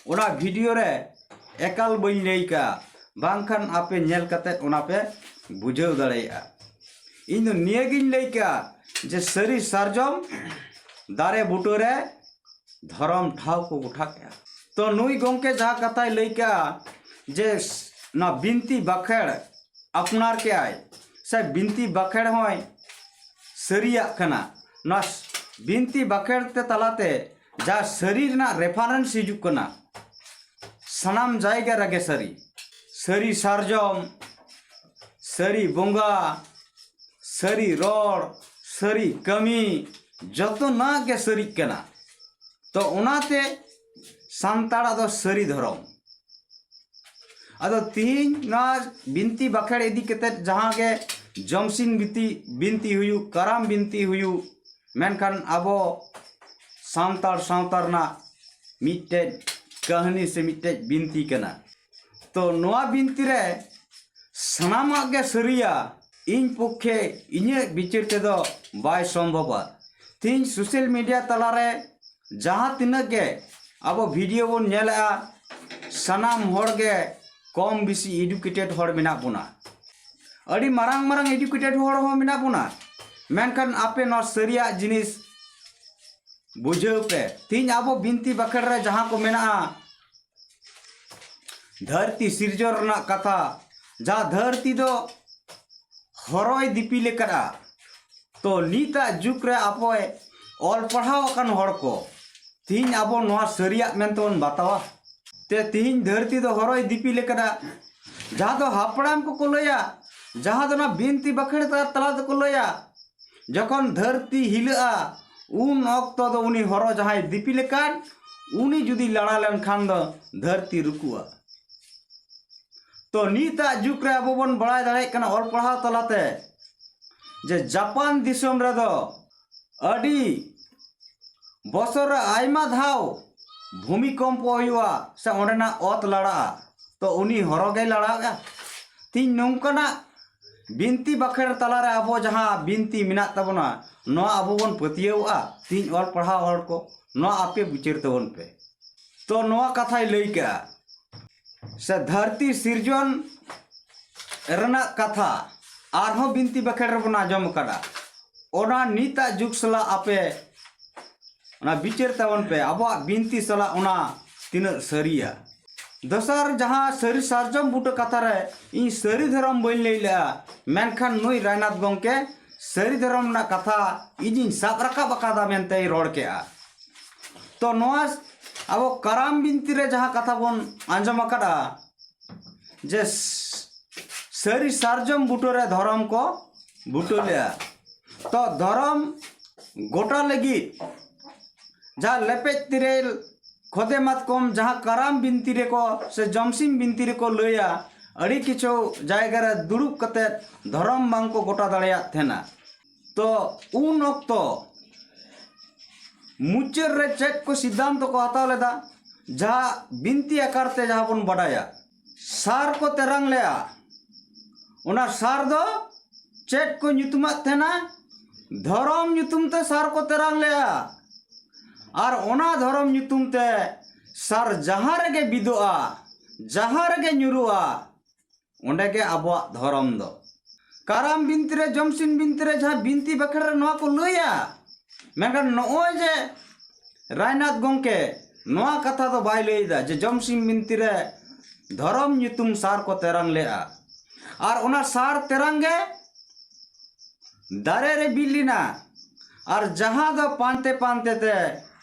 ᱚᱱᱟ ᱵᱷᱤᱰᱤᱭᱳ ᱨᱮ ᱮᱠᱟᱞ ᱵᱟᱹᱧ ᱞᱟᱹᱭ ᱠᱟᱜᱼᱟ, ᱵᱟᱝᱠᱷᱟᱱ ᱟᱯᱮ ᱧᱮᱞ ᱠᱟᱛᱮ ᱚᱱᱟ ᱯᱮ ᱵᱩᱡᱷᱟᱹᱣ ᱫᱟᱲᱮᱭᱟᱜᱼᱟ᱾ ᱤᱧ ᱫᱚ ᱱᱤᱭᱟᱹᱜᱤᱧ ᱞᱟᱹᱭ ᱠᱟᱜᱼᱟ ᱡᱮ ᱥᱟᱹᱨᱤ ᱥᱟᱨᱡᱚᱢ ᱫᱟᱨᱮ ᱵᱩᱴᱟᱹ ᱨᱮ ᱫᱷᱚᱨᱚᱢ ᱴᱷᱟᱶ ᱠᱚ ᱜᱚᱴᱟ ᱠᱮᱜᱼᱟ᱾ ᱛᱚ ᱱᱩᱭ ᱜᱚᱢᱠᱮ ᱡᱟᱦᱟᱸ ᱠᱟᱛᱷᱟᱭ ᱞᱟᱹᱭ ᱠᱟᱜᱼᱟ ᱡᱮ ᱱᱚᱣᱟ ᱵᱤᱱᱛᱤ ᱵᱟᱠᱷᱮᱲ ᱟᱯᱱᱟᱨ ᱠᱮᱜᱼᱟᱭ, ᱥᱮ ᱵᱤᱱᱛᱤ ᱵᱟᱠᱷᱮᱲ ᱦᱚᱸᱭ ᱥᱟᱹᱨᱤᱭᱟᱜ ᱠᱟᱱᱟ᱾ ᱱᱚᱣᱟ ᱵᱤᱱᱛᱤ ᱵᱟᱠᱷᱮᱲ ᱛᱮ ᱛᱟᱞᱟᱛᱮ ᱡᱟ ᱥᱟᱹᱨᱤ ᱨᱮᱱᱟᱜ ᱨᱮᱯᱷᱟᱨᱮᱱᱥ ᱦᱤᱡᱩᱜ ᱠᱟᱱᱟ, ᱥᱟᱱᱟᱢ ᱡᱟᱭᱜᱟ ᱨᱮᱜᱮ ᱥᱟᱹᱨᱤ, ᱥᱟᱹᱨᱤ ᱥᱟᱨᱡᱚᱢ, ᱥᱟᱹᱨᱤ ᱵᱚᱸᱜᱟ, ᱥᱟᱹᱨᱤ ᱨᱚᱲ, ᱥᱟᱹᱨᱤ ᱠᱟᱹᱢᱤ, ᱡᱚᱛᱚᱱᱟᱜ ᱜᱮ ᱥᱟᱹᱨᱤᱜ ᱠᱟᱱᱟ᱾ ᱛᱚ ᱚᱱᱟᱛᱮ ᱥᱟᱱᱛᱟᱲᱟᱜ ᱫᱚ ᱥᱟᱹᱨᱤ ᱫᱷᱚᱨᱚᱢ᱾ ᱟᱫᱚ ᱛᱤᱦᱤᱧ ᱱᱚᱣᱟ ᱵᱤᱱᱛᱤ ᱵᱟᱠᱷᱮᱲ ᱤᱫᱤ ᱠᱟᱛᱮ ᱡᱟᱦᱟᱸ ᱜᱮ ᱡᱚᱢᱥᱤᱢ ᱵᱤᱱᱛᱤ, ᱵᱤᱱᱛᱤ ᱦᱩᱭᱩᱜ, ᱠᱟᱨᱟᱢ ᱵᱤᱱᱛᱤ ᱦᱩᱭᱩᱜ, ᱢᱮᱱᱠᱷᱟᱱ ᱟᱵᱚ ᱥᱟᱱᱛᱟᱲ ᱥᱟᱶᱛᱟ ᱨᱮᱱᱟᱜ ᱢᱤᱫᱴᱮᱡ ᱠᱟᱹᱦᱱᱤ ᱥᱮ ᱢᱤᱫᱴᱮᱡ ᱵᱤᱱᱛᱤ ᱠᱟᱱᱟ᱾ ᱛᱚ ᱱᱚᱣᱟ ᱵᱤᱱᱛᱤ ᱨᱮ ᱥᱟᱱᱟᱢᱟᱜ ᱜᱮ ᱥᱟᱹᱨᱤᱭᱟ, ᱤᱧ ᱯᱚᱠᱠᱷᱮ ᱤᱧᱟᱹᱜ ᱵᱤᱪᱟᱹᱨ ᱛᱮᱫᱚ ᱵᱟᱭ ᱥᱚᱢᱵᱷᱚᱵᱟ᱾ ᱛᱤᱦᱤᱧ ᱥᱳᱥᱟᱞ ᱢᱤᱰᱤᱭᱟ ᱛᱟᱞᱟᱨᱮ ᱡᱟᱦᱟᱸ ᱛᱤᱱᱟᱹᱜ ᱜᱮ ᱟᱵᱚ ᱵᱷᱤᱰᱤᱭᱳ ᱵᱚᱱ ᱧᱮᱞᱮᱜᱼᱟ, ᱥᱟᱱᱟᱢ ᱦᱚᱲ ᱜᱮ ᱠᱚᱢ ᱵᱮᱥᱤ ᱮᱰᱩᱠᱮᱴᱮᱰ ᱦᱚᱲ ᱢᱮᱱᱟᱜ ᱵᱚᱱᱟ, ᱟᱹᱰᱤ ᱢᱟᱨᱟᱝ ᱢᱟᱨᱟᱝ ᱮᱰᱩᱠᱮᱴᱮᱰ ᱦᱚᱲ ᱦᱚᱸ ᱢᱮᱱᱟᱜ ᱵᱚᱱᱟ, ᱢᱮᱱᱠᱷᱟᱱ ᱟᱯᱮ ᱱᱚᱣᱟ ᱥᱟᱹᱨᱤᱭᱟᱜ ᱡᱤᱱᱤᱥ ᱵᱩᱡᱷᱟᱹᱣ ᱯᱮ᱾ ᱛᱤᱦᱤᱧ ᱟᱵᱚ ᱵᱤᱱᱛᱤ ᱵᱟᱠᱷᱮᱲ ᱨᱮ ᱡᱟᱦᱟᱸ ᱠᱚ ᱢᱮᱱᱟᱜᱼᱟ, ᱫᱷᱟᱹᱨᱛᱤ ᱥᱤᱨᱡᱚᱱ ᱨᱮᱱᱟᱜ ᱠᱟᱛᱷᱟ, ᱡᱟᱦᱟᱸ ᱫᱷᱟᱹᱨᱛᱤ ᱫᱚ ᱦᱚᱨᱚᱭ ᱫᱤᱯᱤᱞ ᱟᱠᱟᱫᱼᱟ᱾ ᱛᱚ ᱱᱤᱛᱟᱜ ᱡᱩᱜᱽ ᱨᱮ ᱟᱵᱚ ᱚᱞ ᱯᱟᱲᱦᱟᱣ ᱟᱠᱟᱱ ᱦᱚᱲ ᱠᱚ, ᱛᱤᱦᱤᱧ ᱟᱵᱚ ᱱᱚᱣᱟ ᱥᱟᱹᱨᱤᱭᱟᱜ ᱢᱮᱱᱛᱮ ᱵᱚᱱ ᱵᱟᱛᱟᱣᱟ᱾ ᱛᱮ ᱛᱤᱦᱤᱧ ᱫᱷᱟᱹᱨᱛᱤ ᱫᱚ ᱦᱚᱨᱚᱭ ᱫᱤᱯᱤᱞ ᱟᱠᱟᱫᱼᱟ, ᱡᱟᱦᱟᱸ ᱫᱚ ᱦᱟᱯᱲᱟᱢ ᱠᱚᱠᱚ ᱞᱟᱹᱭᱟ, ᱡᱟᱦᱟᱸ ᱫᱚ ᱚᱱᱟ ᱵᱤᱱᱛᱤ ᱵᱟᱠᱷᱮᱲ ᱛᱟᱞᱟ ᱛᱮᱠᱚ ᱞᱟᱹᱭᱟ, ᱡᱚᱠᱷᱚᱱ ᱫᱷᱟᱹᱨᱛᱤ ᱦᱤᱞᱟᱹᱜᱼᱟ, ᱩᱱ ᱚᱠᱛᱚ ᱫᱚ ᱩᱱᱤ ᱦᱚᱨᱚ ᱡᱟᱦᱟᱸᱭ ᱫᱤᱯᱤᱞ ᱟᱠᱟᱱ, ᱩᱱᱤ ᱡᱩᱫᱤ ᱞᱟᱲᱟ ᱞᱮᱱᱠᱷᱟᱱ ᱫᱚ ᱫᱷᱟᱹᱨᱛᱤ ᱨᱩᱠᱩᱜᱼᱟ᱾ ᱛᱚ ᱱᱤᱛᱟᱜ ᱡᱩᱜᱽ ᱨᱮ ᱟᱵᱚ ᱵᱚᱱ ᱵᱟᱲᱟᱭ ᱫᱟᱲᱮᱭᱟᱜ ᱠᱟᱱᱟ ᱚᱞ ᱯᱟᱲᱦᱟᱣ ᱛᱟᱞᱟᱛᱮ ᱡᱮ ᱡᱟᱯᱟᱱ ᱫᱤᱥᱚᱢ ᱨᱮᱫᱚ ᱟᱹᱰᱤ ᱵᱚᱪᱷᱚᱨ ᱨᱮ ᱟᱭᱢᱟ ᱫᱷᱟᱣ ᱵᱷᱩᱢᱤᱠᱚᱢᱯᱚ ᱦᱩᱭᱩᱜᱼᱟ ᱥᱮ ᱚᱸᱰᱮᱱᱟᱜ ᱚᱛ ᱞᱟᱲᱟᱜᱼᱟ, ᱛᱚ ᱩᱱᱤ ᱦᱚᱨᱚ ᱜᱮᱭ ᱞᱟᱲᱟᱣᱮᱫᱼᱟ᱾ ᱛᱤᱦᱤᱧ ᱱᱚᱝᱠᱟᱱᱟᱜ ᱵᱤᱱᱛᱤ ᱵᱟᱠᱷᱮᱲ ᱛᱟᱞᱟᱨᱮ ᱟᱵᱚ ᱡᱟᱦᱟᱸ ᱵᱤᱱᱛᱤ ᱢᱮᱱᱟᱜ ᱛᱟᱵᱚᱱᱟ, ᱱᱚᱣᱟ ᱟᱵᱚ ᱵᱚᱱ ᱯᱟᱹᱛᱭᱟᱹᱣᱟᱜᱼᱟ᱾ ᱛᱤᱦᱤᱧ ᱚᱞ ᱯᱟᱲᱦᱟᱣ ᱦᱚᱲ ᱠᱚ, ᱱᱚᱣᱟ ᱟᱯᱮ ᱵᱤᱪᱟᱹᱨ ᱛᱟᱵᱚᱱ ᱯᱮ᱾ ᱛᱚ ᱱᱚᱣᱟ ᱠᱟᱛᱷᱟᱭ ᱞᱟᱹᱭ ᱠᱮᱜᱼᱟ, ᱥᱮ ᱫᱷᱟᱹᱨᱛᱤ ᱥᱤᱨᱡᱚᱱ ᱨᱮᱱᱟᱜ ᱠᱟᱛᱷᱟ ᱟᱨᱦᱚᱸ ᱵᱤᱱᱛᱤ ᱵᱟᱠᱷᱮᱲ ᱨᱮᱵᱚᱱ ᱟᱸᱡᱚᱢ ᱟᱠᱟᱫᱟ᱾ ᱚᱱᱟ ᱱᱤᱛᱟᱜ ᱡᱩᱜᱽ ᱥᱟᱞᱟᱜ ᱟᱯᱮ ᱚᱱᱟ ᱵᱤᱪᱟᱹᱨ ᱛᱟᱵᱚᱱ ᱯᱮ, ᱟᱵᱚᱣᱟᱜ ᱵᱤᱱᱛᱤ ᱥᱟᱞᱟᱜ ᱚᱱᱟ ᱛᱤᱱᱟᱹᱜ ᱥᱟᱹᱨᱤᱭᱟ᱾ ᱫᱚᱥᱟᱨ, ᱡᱟᱦᱟᱸ ᱥᱟᱹᱨᱤ ᱥᱟᱨᱡᱚᱢ ᱵᱩᱴᱟᱹ ᱠᱟᱛᱷᱟ ᱨᱮ ᱤᱧ ᱥᱟᱹᱨᱤ ᱫᱷᱚᱨᱚᱢ ᱵᱟᱹᱧ ᱞᱟᱹᱭ ᱞᱮᱜᱼᱟ, ᱢᱮᱱᱠᱷᱟᱱ ᱱᱩᱭ ᱨᱟᱭᱱᱟᱛᱷ ᱜᱚᱢᱠᱮ ᱥᱟᱹᱨᱤ ᱫᱷᱚᱨᱚᱢ ᱨᱮᱱᱟᱜ ᱠᱟᱛᱷᱟ ᱤᱧᱤᱧ ᱥᱟᱵ ᱨᱟᱠᱟᱵ ᱟᱠᱟᱫᱟ ᱢᱮᱱᱛᱮᱭ ᱨᱚᱲ ᱠᱮᱜᱼᱟ᱾ ᱛᱚ ᱱᱚᱣᱟ ᱟᱵᱚ ᱠᱟᱨᱟᱢ ᱵᱤᱱᱛᱤ ᱨᱮ ᱡᱟᱦᱟᱸ ᱠᱟᱛᱷᱟ ᱵᱚᱱ ᱟᱸᱡᱚᱢ ᱟᱠᱟᱫᱼᱟ, ᱡᱮ ᱥᱟᱹᱨᱤ ᱥᱟᱨᱡᱚᱢ ᱵᱩᱴᱟᱹ ᱨᱮ ᱫᱷᱚᱨᱚᱢ ᱠᱚ ᱵᱩᱴᱟᱹ ᱞᱮᱜᱼᱟ᱾ ᱛᱚ ᱫᱷᱚᱨᱚᱢ ᱜᱚᱴᱟ ᱞᱟᱹᱜᱤᱫ ᱡᱟᱦᱟᱸ ᱞᱮᱯᱮᱡ ᱛᱤᱨᱤᱞ, ᱠᱷᱚᱫᱮ ᱢᱟᱛᱠᱚᱢ, ᱡᱟᱦᱟᱸ ᱠᱟᱨᱟᱢ ᱵᱤᱱᱛᱤ ᱨᱮᱠᱚ ᱥᱮ ᱡᱚᱢᱥᱤᱢ ᱵᱤᱱᱛᱤ ᱨᱮᱠᱚ ᱞᱟᱹᱭᱟ, ᱟᱹᱰᱤ ᱠᱤᱪᱷᱩ ᱡᱟᱭᱜᱟ ᱨᱮ ᱫᱩᱲᱩᱵ ᱠᱟᱛᱮ ᱫᱷᱚᱨᱚᱢ ᱵᱟᱝ ᱠᱚ ᱜᱚᱴᱟ ᱫᱟᱲᱮᱭᱟᱜ ᱛᱟᱦᱮᱱᱟ᱾ ᱛᱚ ᱩᱱ ᱚᱠᱛᱚ ᱢᱩᱪᱟᱹᱫ ᱨᱮ ᱪᱮᱫ ᱠᱚ ᱥᱤᱫᱽᱫᱷᱟᱱᱛᱚ ᱠᱚ ᱦᱟᱛᱟᱣ ᱞᱮᱫᱟ? ᱡᱟᱦᱟᱸ ᱵᱤᱱᱛᱤ ᱟᱠᱟᱨ ᱛᱮ ᱡᱟᱦᱟᱸ ᱵᱚᱱ ᱵᱟᱰᱟᱭᱟ, ᱥᱟᱨ ᱠᱚ ᱛᱮᱨᱟᱝ ᱞᱮᱜᱼᱟ᱾ ᱚᱱᱟ ᱥᱟᱨ ᱫᱚ ᱪᱮᱫ ᱠᱚ ᱧᱩᱛᱩᱢᱟᱜ ᱛᱟᱦᱮᱱᱟ? ᱫᱷᱚᱨᱚᱢ ᱧᱩᱛᱩᱢ ᱛᱮ ᱥᱟᱨ ᱠᱚ ᱛᱮᱨᱟᱝ ᱞᱮᱜᱼᱟ᱾ ᱟᱨ ᱚᱱᱟ ᱫᱷᱚᱨᱚᱢ ᱧᱩᱛᱩᱢ ᱛᱮ ᱥᱟᱨ ᱡᱟᱦᱟᱸ ᱨᱮᱜᱮ ᱵᱤᱫᱚᱜᱼᱟ, ᱡᱟᱦᱟᱸ ᱨᱮᱜᱮ ᱧᱩᱨᱩᱜᱼᱟ, ᱚᱸᱰᱮ ᱜᱮ ᱟᱵᱚᱣᱟᱜ ᱫᱷᱚᱨᱚᱢ ᱫᱚ᱾ ᱠᱟᱨᱟᱢ ᱵᱤᱱᱛᱤ ᱨᱮ, ᱡᱚᱢᱥᱤᱢ ᱵᱤᱱᱛᱤ ᱨᱮ, ᱡᱟᱦᱟᱸ ᱵᱤᱱᱛᱤ ᱵᱟᱠᱷᱮᱲ ᱨᱮ ᱱᱚᱣᱟ ᱠᱚ ᱞᱟᱹᱭᱟ, ᱢᱮᱱᱠᱷᱟᱱ ᱱᱚᱜᱼᱚᱭ ᱡᱮ ᱨᱟᱭᱱᱟᱛᱷ ᱜᱚᱢᱠᱮ ᱱᱚᱣᱟ ᱠᱟᱛᱷᱟ ᱫᱚ ᱵᱟᱭ ᱞᱟᱹᱭᱫᱟ ᱡᱮ ᱡᱚᱢᱥᱤᱢ ᱵᱤᱱᱛᱤ ᱨᱮ ᱫᱷᱚᱨᱚᱢ ᱧᱩᱛᱩᱢ ᱥᱟᱨ ᱠᱚ ᱛᱮᱨᱟᱝ ᱞᱮᱜᱼᱟ᱾ ᱟᱨ ᱚᱱᱟ ᱥᱟᱨ ᱛᱮᱨᱟᱝ ᱜᱮ ᱫᱟᱨᱮ ᱨᱮ ᱵᱤᱫ ᱞᱮᱱᱟ᱾ ᱟᱨ ᱡᱟᱦᱟᱸ ᱫᱚ ᱯᱟᱱᱛᱮ ᱯᱟᱱᱛᱮ ᱛᱮ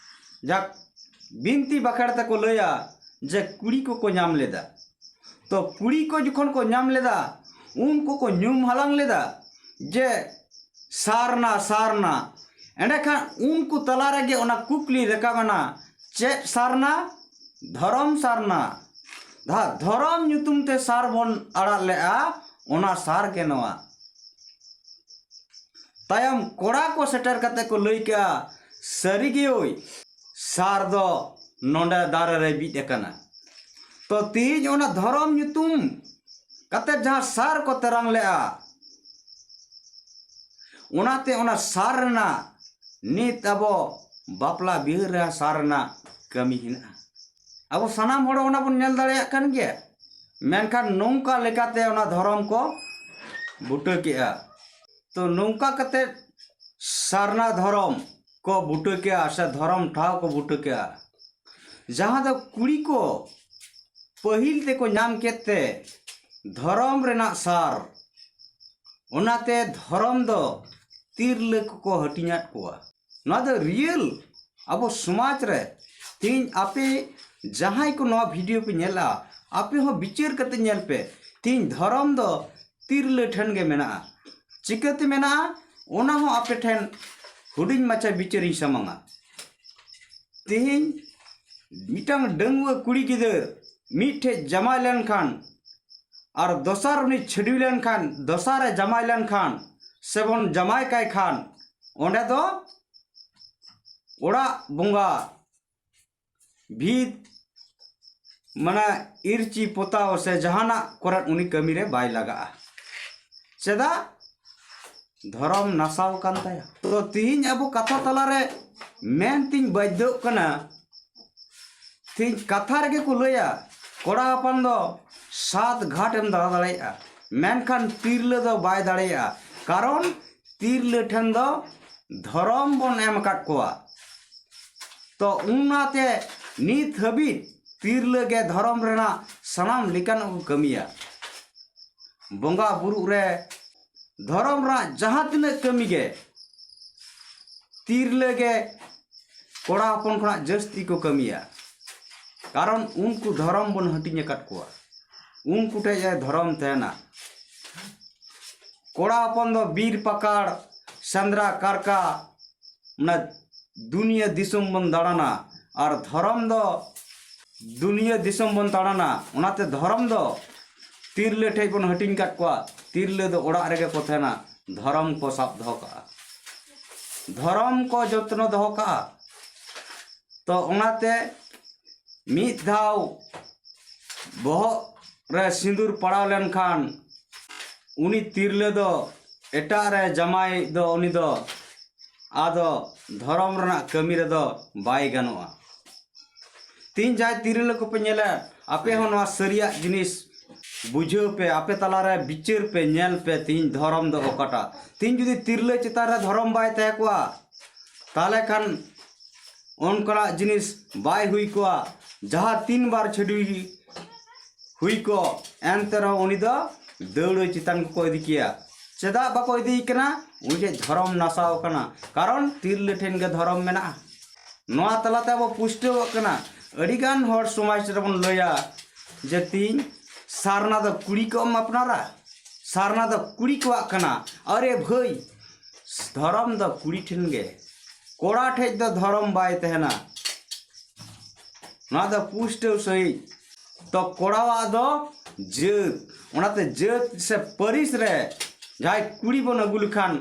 ᱡᱟᱠ ᱵᱤᱱᱛᱤ ᱵᱟᱠᱷᱮᱲ ᱛᱮᱠᱚ ᱞᱟᱹᱭᱟ ᱡᱮ ᱠᱩᱲᱤ ᱠᱚᱠᱚ ᱧᱟᱢ ᱞᱮᱫᱟ᱾ ᱛᱚ ᱠᱩᱲᱤ ᱠᱚ ᱡᱚᱠᱷᱚᱱ ᱠᱚ ᱧᱟᱢ ᱞᱮᱫᱟ, ᱩᱱᱠᱩ ᱠᱚ ᱧᱩᱢ ᱦᱟᱞᱟᱝ ᱞᱮᱫᱟ ᱡᱮ ᱥᱟᱨᱱᱟ, ᱥᱟᱨᱱᱟ᱾ ᱮᱸᱰᱮᱠᱷᱟᱱ ᱩᱱᱠᱩ ᱛᱟᱞᱟ ᱨᱮᱜᱮ ᱚᱱᱟ ᱠᱩᱠᱞᱤ ᱨᱟᱠᱟᱵ ᱮᱱᱟ, ᱪᱮᱫ ᱥᱟᱨᱱᱟ? ᱫᱷᱚᱨᱚᱢ ᱥᱟᱨᱱᱟ᱾ ᱡᱟᱦᱟᱸ ᱫᱷᱚᱨᱚᱢ ᱧᱩᱛᱩᱢ ᱛᱮ ᱥᱟᱨ ᱵᱚᱱ ᱟᱲᱟᱜ ᱞᱮᱜᱼᱟ, ᱚᱱᱟ ᱥᱟᱨ ᱜᱮ ᱱᱚᱣᱟ᱾ ᱛᱟᱭᱚᱢ ᱠᱚᱲᱟ ᱠᱚ ᱥᱮᱴᱮᱨ ᱠᱟᱛᱮ ᱠᱚ ᱞᱟᱹᱭ ᱠᱮᱜᱼᱟ, ᱥᱟᱹᱨᱤ ᱜᱮ ᱳᱭ ᱥᱟᱨ ᱫᱚ ᱱᱚᱰᱮ ᱫᱟᱨᱮ ᱨᱮ ᱵᱤᱫ ᱟᱠᱟᱱᱟ᱾ ᱛᱚ ᱛᱮᱦᱮᱧ ᱚᱱᱟ ᱫᱷᱚᱨᱚᱢ ᱧᱩᱛᱩᱢ ᱠᱟᱛᱮ ᱡᱟᱦᱟᱸ ᱥᱟᱨ ᱠᱚ ᱛᱮᱨᱟᱝ ᱞᱮᱜᱼᱟ, ᱚᱱᱟᱛᱮ ᱚᱱᱟ ᱥᱟᱨ ᱨᱮᱱᱟᱜ, ᱱᱤᱛ ᱟᱵᱚ ᱵᱟᱯᱞᱟ ᱵᱤᱦᱟᱹ ᱨᱮ ᱥᱟᱨ ᱨᱮᱱᱟᱜ ᱠᱟᱹᱢᱤ ᱦᱮᱱᱟᱜᱼᱟ᱾ ᱟᱵᱚ ᱥᱟᱱᱟᱢ ᱦᱚᱲ ᱚᱱᱟ ᱵᱚᱱ ᱧᱮᱞ ᱫᱟᱲᱮᱭᱟᱜ ᱠᱟᱱ ᱜᱮᱭᱟ, ᱢᱮᱱᱠᱷᱟᱱ ᱱᱚᱝᱠᱟ ᱞᱮᱠᱟᱛᱮ ᱚᱱᱟ ᱫᱷᱚᱨᱚᱢ ᱠᱚ ᱵᱩᱴᱟᱹ ᱠᱮᱜᱼᱟ᱾ ᱛᱚ ᱱᱚᱝᱠᱟ ᱠᱟᱛᱮ ᱥᱟᱨᱱᱟ ᱫᱷᱚᱨᱚᱢ ᱠᱚ ᱵᱩᱴᱟᱹ ᱠᱮᱜᱼᱟ ᱥᱮ ᱫᱷᱚᱨᱚᱢ ᱴᱷᱟᱶ ᱠᱚ ᱵᱩᱴᱟᱹ ᱠᱮᱜᱼᱟ, ᱡᱟᱦᱟᱸ ᱫᱚ ᱠᱩᱲᱤ ᱠᱚ ᱯᱟᱹᱦᱤᱞ ᱛᱮᱠᱚ ᱧᱟᱢ ᱠᱮᱫ ᱛᱮ ᱫᱷᱚᱨᱚᱢ ᱨᱮᱱᱟᱜ ᱥᱟᱨ, ᱚᱱᱟᱛᱮ ᱫᱷᱚᱨᱚᱢ ᱫᱚ ᱛᱤᱨᱞᱟᱹ ᱠᱚᱠᱚ ᱦᱟᱹᱴᱤᱧᱟᱫ ᱠᱚᱣᱟ᱾ ᱱᱚᱣᱟ ᱫᱚ ᱨᱤᱭᱮᱞ ᱟᱵᱚ ᱥᱚᱢᱟᱡᱽ ᱨᱮ᱾ ᱛᱮᱦᱮᱧ ᱟᱯᱮ ᱡᱟᱦᱟᱸᱭ ᱠᱚ ᱱᱚᱣᱟ ᱵᱷᱤᱰᱤᱭᱳ ᱯᱮ ᱧᱮᱞᱟ, ᱟᱯᱮ ᱦᱚᱸ ᱵᱤᱪᱟᱹᱨ ᱠᱟᱛᱮ ᱧᱮᱞ ᱯᱮ᱾ ᱛᱮᱦᱮᱧ ᱫᱷᱚᱨᱚᱢ ᱫᱚ ᱛᱤᱨᱞᱟᱹ ᱴᱷᱮᱱ ᱜᱮ ᱢᱮᱱᱟᱜᱼᱟ᱾ ᱪᱤᱠᱟᱹᱛᱮ ᱢᱮᱱᱟᱜᱼᱟ, ᱚᱱᱟ ᱦᱚᱸ ᱟᱯᱮ ᱴᱷᱮᱱ ᱦᱩᱰᱤᱧ ᱢᱟᱪᱷᱟ ᱵᱤᱪᱟᱹᱨᱤᱧ ᱥᱟᱢᱟᱝᱟ᱾ ᱛᱮᱦᱮᱧ ᱢᱤᱫᱴᱟᱝ ᱰᱟᱺᱜᱩᱣᱟᱹ ᱠᱩᱲᱤ ᱜᱤᱫᱟᱹᱨ ᱢᱤᱫᱴᱷᱮᱡ ᱡᱟᱢᱟᱭ ᱞᱮᱱᱠᱷᱟᱱ ᱟᱨ ᱫᱚᱥᱟᱨ ᱩᱱᱤ ᱪᱷᱟᱹᱰᱣᱤ ᱞᱮᱱᱠᱷᱟᱱ, ᱫᱚᱥᱟᱨ ᱮ ᱡᱟᱢᱟᱭ ᱞᱮᱱᱠᱷᱟᱱ ᱥᱮᱵᱚᱱ ᱡᱟᱢᱟᱭ ᱠᱟᱭ ᱠᱷᱟᱱ, ᱚᱸᱰᱮ ᱫᱚ ᱚᱲᱟᱜ ᱵᱚᱸᱜᱟ ᱵᱷᱤᱛ, ᱢᱟᱱᱮ ᱤᱨᱪᱤ ᱯᱚᱛᱟᱣ ᱥᱮ ᱡᱟᱦᱟᱱᱟᱜ ᱠᱚᱨᱮ ᱩᱱᱤ ᱠᱟᱹᱢᱤ ᱨᱮ ᱵᱟᱭ ᱞᱟᱜᱟᱜᱼᱟ᱾ ᱪᱮᱫᱟᱜ? ᱫᱷᱚᱨᱚᱢ ᱱᱟᱥᱟᱣ ᱟᱠᱟᱱ ᱛᱟᱭᱟ᱾ ᱛᱚ ᱛᱤᱦᱤᱧ ᱟᱵᱚ ᱠᱟᱛᱷᱟ ᱛᱟᱞᱟᱨᱮ ᱢᱮᱱ ᱛᱤᱧ ᱵᱟᱫᱽᱫᱷᱚᱜ ᱠᱟᱱᱟ, ᱛᱤᱦᱤᱧ ᱠᱟᱛᱷᱟ ᱨᱮᱜᱮ ᱠᱚ ᱞᱟᱹᱭᱟ, ᱠᱚᱲᱟ ᱦᱚᱯᱚᱱ ᱫᱚ ᱥᱟᱛ ᱜᱷᱟᱴ ᱮᱢ ᱫᱟᱬᱟ ᱫᱟᱲᱮᱭᱟᱜᱼᱟ, ᱢᱮᱱᱠᱷᱟᱱ ᱛᱤᱨᱞᱟᱹ ᱫᱚ ᱵᱟᱭ ᱫᱟᱲᱮᱭᱟᱜᱼᱟ᱾ ᱠᱟᱨᱚᱱ ᱛᱤᱨᱞᱟᱹ ᱴᱷᱮᱱ ᱫᱚ ᱫᱷᱚᱨᱚᱢ ᱵᱚᱱ ᱮᱢ ᱟᱠᱟᱫ ᱠᱚᱣᱟ᱾ ᱛᱚ ᱚᱱᱟᱛᱮ ᱱᱤᱛ ᱦᱟᱹᱵᱤᱡ ᱛᱤᱨᱞᱟᱹ ᱜᱮ ᱫᱷᱚᱨᱚᱢ ᱨᱮᱱᱟᱜ ᱥᱟᱱᱟᱢ ᱞᱮᱠᱟᱱᱟᱜ ᱠᱚ ᱠᱟᱹᱢᱤᱭᱟ᱾ ᱵᱚᱸᱜᱟ ᱵᱩᱨᱩᱜ ᱨᱮ, ᱫᱷᱚᱨᱚᱢ ᱨᱮᱱᱟᱜ ᱡᱟᱦᱟᱸ ᱛᱤᱱᱟᱹᱜ ᱠᱟᱹᱢᱤ ᱜᱮ ᱛᱤᱨᱞᱟᱹ ᱜᱮ ᱠᱚᱲᱟ ᱦᱚᱯᱚᱱ ᱠᱷᱚᱱᱟᱜ ᱡᱟᱹᱥᱛᱤ ᱠᱚ ᱠᱟᱹᱢᱤᱭᱟ᱾ ᱠᱟᱨᱚᱱ ᱩᱱᱠᱩ ᱫᱷᱚᱨᱚᱢ ᱵᱚᱱ ᱦᱟᱹᱴᱤᱧ ᱟᱠᱟᱫ ᱠᱚᱣᱟ, ᱩᱱᱠᱩ ᱴᱷᱮᱡ ᱮ ᱫᱷᱚᱨᱚᱢ ᱛᱟᱦᱮᱱᱟ᱾ ᱠᱚᱲᱟ ᱦᱚᱯᱚᱱ ᱫᱚ ᱵᱤᱨ ᱯᱟᱠᱟᱲ, ᱥᱮᱸᱫᱽᱨᱟ ᱠᱟᱨᱠᱟ, ᱚᱱᱟ ᱫᱩᱱᱤᱭᱟᱹ ᱫᱤᱥᱚᱢ ᱵᱚᱱ ᱫᱟᱬᱟᱱᱟ᱾ ᱟᱨ ᱫᱷᱚᱨᱚᱢ ᱫᱚ ᱫᱩᱱᱤᱭᱟᱹ ᱫᱤᱥᱚᱢ ᱵᱚᱱ ᱫᱟᱬᱟᱱᱟ᱾ ᱚᱱᱟᱛᱮ ᱫᱷᱚᱨᱚᱢ ᱫᱚ ᱛᱤᱨᱞᱟᱹ ᱴᱷᱮᱡ ᱵᱚᱱ ᱦᱟᱹᱴᱤᱧ ᱠᱟᱫ ᱠᱚᱣᱟ᱾ ᱛᱤᱨᱞᱟᱹ ᱫᱚ ᱚᱲᱟᱜ ᱨᱮᱜᱮ ᱠᱚ ᱛᱟᱦᱮᱱᱟ, ᱫᱷᱚᱨᱚᱢ ᱠᱚ ᱥᱟᱵ ᱫᱚᱦᱚ ᱠᱟᱜᱼᱟ, ᱫᱷᱚᱨᱚᱢ ᱠᱚ ᱡᱚᱛᱱᱚ ᱫᱚᱦᱚ ᱠᱟᱜᱼᱟ᱾ ᱛᱚ ᱚᱱᱟᱛᱮ ᱢᱤᱫ ᱫᱷᱟᱣ ᱵᱚᱦᱚᱜ ᱨᱮ ᱥᱤᱸᱫᱩᱨ ᱯᱟᱲᱟᱣ ᱞᱮᱱᱠᱷᱟᱱ ᱩᱱᱤ ᱛᱤᱨᱞᱟᱹ ᱫᱚ ᱮᱴᱟᱜ ᱨᱮ ᱡᱟᱢᱟᱭ ᱫᱚ ᱩᱱᱤ ᱫᱚ ᱟᱫᱚ ᱫᱷᱚᱨᱚᱢ ᱨᱮᱱᱟᱜ ᱠᱟᱹᱢᱤ ᱨᱮᱫᱚ ᱵᱟᱭ ᱜᱟᱱᱚᱜᱼᱟ᱾ ᱛᱤᱦᱤᱧ ᱡᱟᱦᱟᱸᱭ ᱛᱤᱨᱞᱟᱹ ᱠᱚᱯᱮ ᱧᱮᱞᱟ, ᱟᱯᱮ ᱦᱚᱸ ᱱᱚᱣᱟ ᱥᱟᱹᱨᱤᱭᱟᱜ ᱡᱤᱱᱤᱥ ᱵᱩᱡᱷᱟᱹᱣ ᱯᱮ, ᱟᱯᱮ ᱛᱟᱞᱟᱨᱮ ᱵᱤᱪᱟᱹᱨ ᱯᱮ, ᱧᱮᱞ ᱯᱮ ᱛᱤᱦᱤᱧ ᱫᱷᱚᱨᱚᱢ ᱫᱚ ᱚᱠᱟᱴᱟᱜ᱾ ᱛᱤᱦᱤᱧ ᱡᱩᱫᱤ ᱛᱤᱨᱞᱟᱹ ᱪᱮᱛᱟᱱ ᱨᱮ ᱫᱷᱚᱨᱚᱢ ᱵᱟᱭ ᱛᱟᱦᱮᱸ ᱠᱚᱜᱼᱟ, ᱛᱟᱦᱚᱞᱮ ᱠᱷᱟᱱ ᱚᱱᱠᱟᱱᱟᱜ ᱡᱤᱱᱤᱥ ᱵᱟᱭ ᱦᱩᱭ ᱠᱚᱜᱼᱟ᱾ ᱡᱟᱦᱟᱸ ᱛᱤᱱ ᱵᱟᱨ ᱪᱷᱟᱹᱰᱣᱤ ᱦᱩᱭ ᱠᱚᱜ, ᱮᱱᱛᱮ ᱨᱮᱦᱚᱸ ᱩᱱᱤ ᱫᱚ ᱫᱟᱹᱣᱲᱟᱹ ᱪᱮᱛᱟᱱ ᱠᱚᱠᱚ ᱤᱫᱤ ᱠᱮᱭᱟ᱾ ᱪᱮᱫᱟᱜ ᱵᱟᱠᱚ ᱤᱫᱤᱭᱮ ᱠᱟᱱᱟ? ᱩᱱᱤ ᱴᱷᱮᱱ ᱫᱷᱚᱨᱚᱢ ᱱᱟᱥᱟᱣ ᱠᱟᱱᱟ, ᱠᱟᱨᱚᱱ ᱛᱤᱨᱞᱟᱹ ᱴᱷᱮᱱ ᱜᱮ ᱫᱷᱚᱨᱚᱢ ᱢᱮᱱᱟᱜᱼᱟ᱾ ᱱᱚᱣᱟ ᱛᱟᱞᱟᱛᱮ ᱟᱵᱚ ᱯᱩᱥᱴᱟᱹᱣᱚᱜ ᱠᱟᱱᱟ, ᱟᱹᱰᱤᱜᱟᱱ ᱦᱚᱲ ᱥᱚᱢᱟᱡᱽ ᱨᱮᱵᱚᱱ ᱞᱟᱹᱭᱟ ᱡᱮ ᱛᱤᱦᱤᱧ ᱥᱟᱨᱱᱟ ᱫᱚ ᱠᱩᱲᱤ ᱠᱚ ᱮᱢ ᱟᱯᱱᱟᱨᱟ, ᱥᱟᱨᱱᱟ ᱫᱚ ᱠᱩᱲᱤ ᱠᱚᱣᱟᱜ ᱠᱟᱱᱟ᱾ ᱟᱨᱮ ᱵᱷᱟᱹᱭ, ᱫᱷᱚᱨᱚᱢ ᱫᱚ ᱠᱩᱲᱤ ᱴᱷᱮᱱ ᱜᱮ, ᱠᱚᱲᱟ ᱴᱷᱮᱡ ᱫᱚ ᱫᱷᱚᱨᱚᱢ ᱵᱟᱭ ᱛᱟᱦᱮᱱᱟ᱾ ᱱᱚᱣᱟ ᱫᱚ ᱯᱩᱥᱴᱟᱹᱣ ᱥᱟᱺᱦᱤᱡ᱾ ᱛᱚ ᱠᱚᱲᱟᱣᱟᱜ ᱫᱚ ᱡᱟᱹᱛ, ᱚᱱᱟᱛᱮ ᱡᱟᱹᱛ ᱥᱮ ᱯᱟᱹᱨᱤᱥ ᱨᱮ ᱡᱟᱦᱟᱸᱭ ᱠᱩᱲᱤ ᱵᱚᱱ ᱟᱹᱜᱩ ᱞᱮᱠᱷᱟᱱ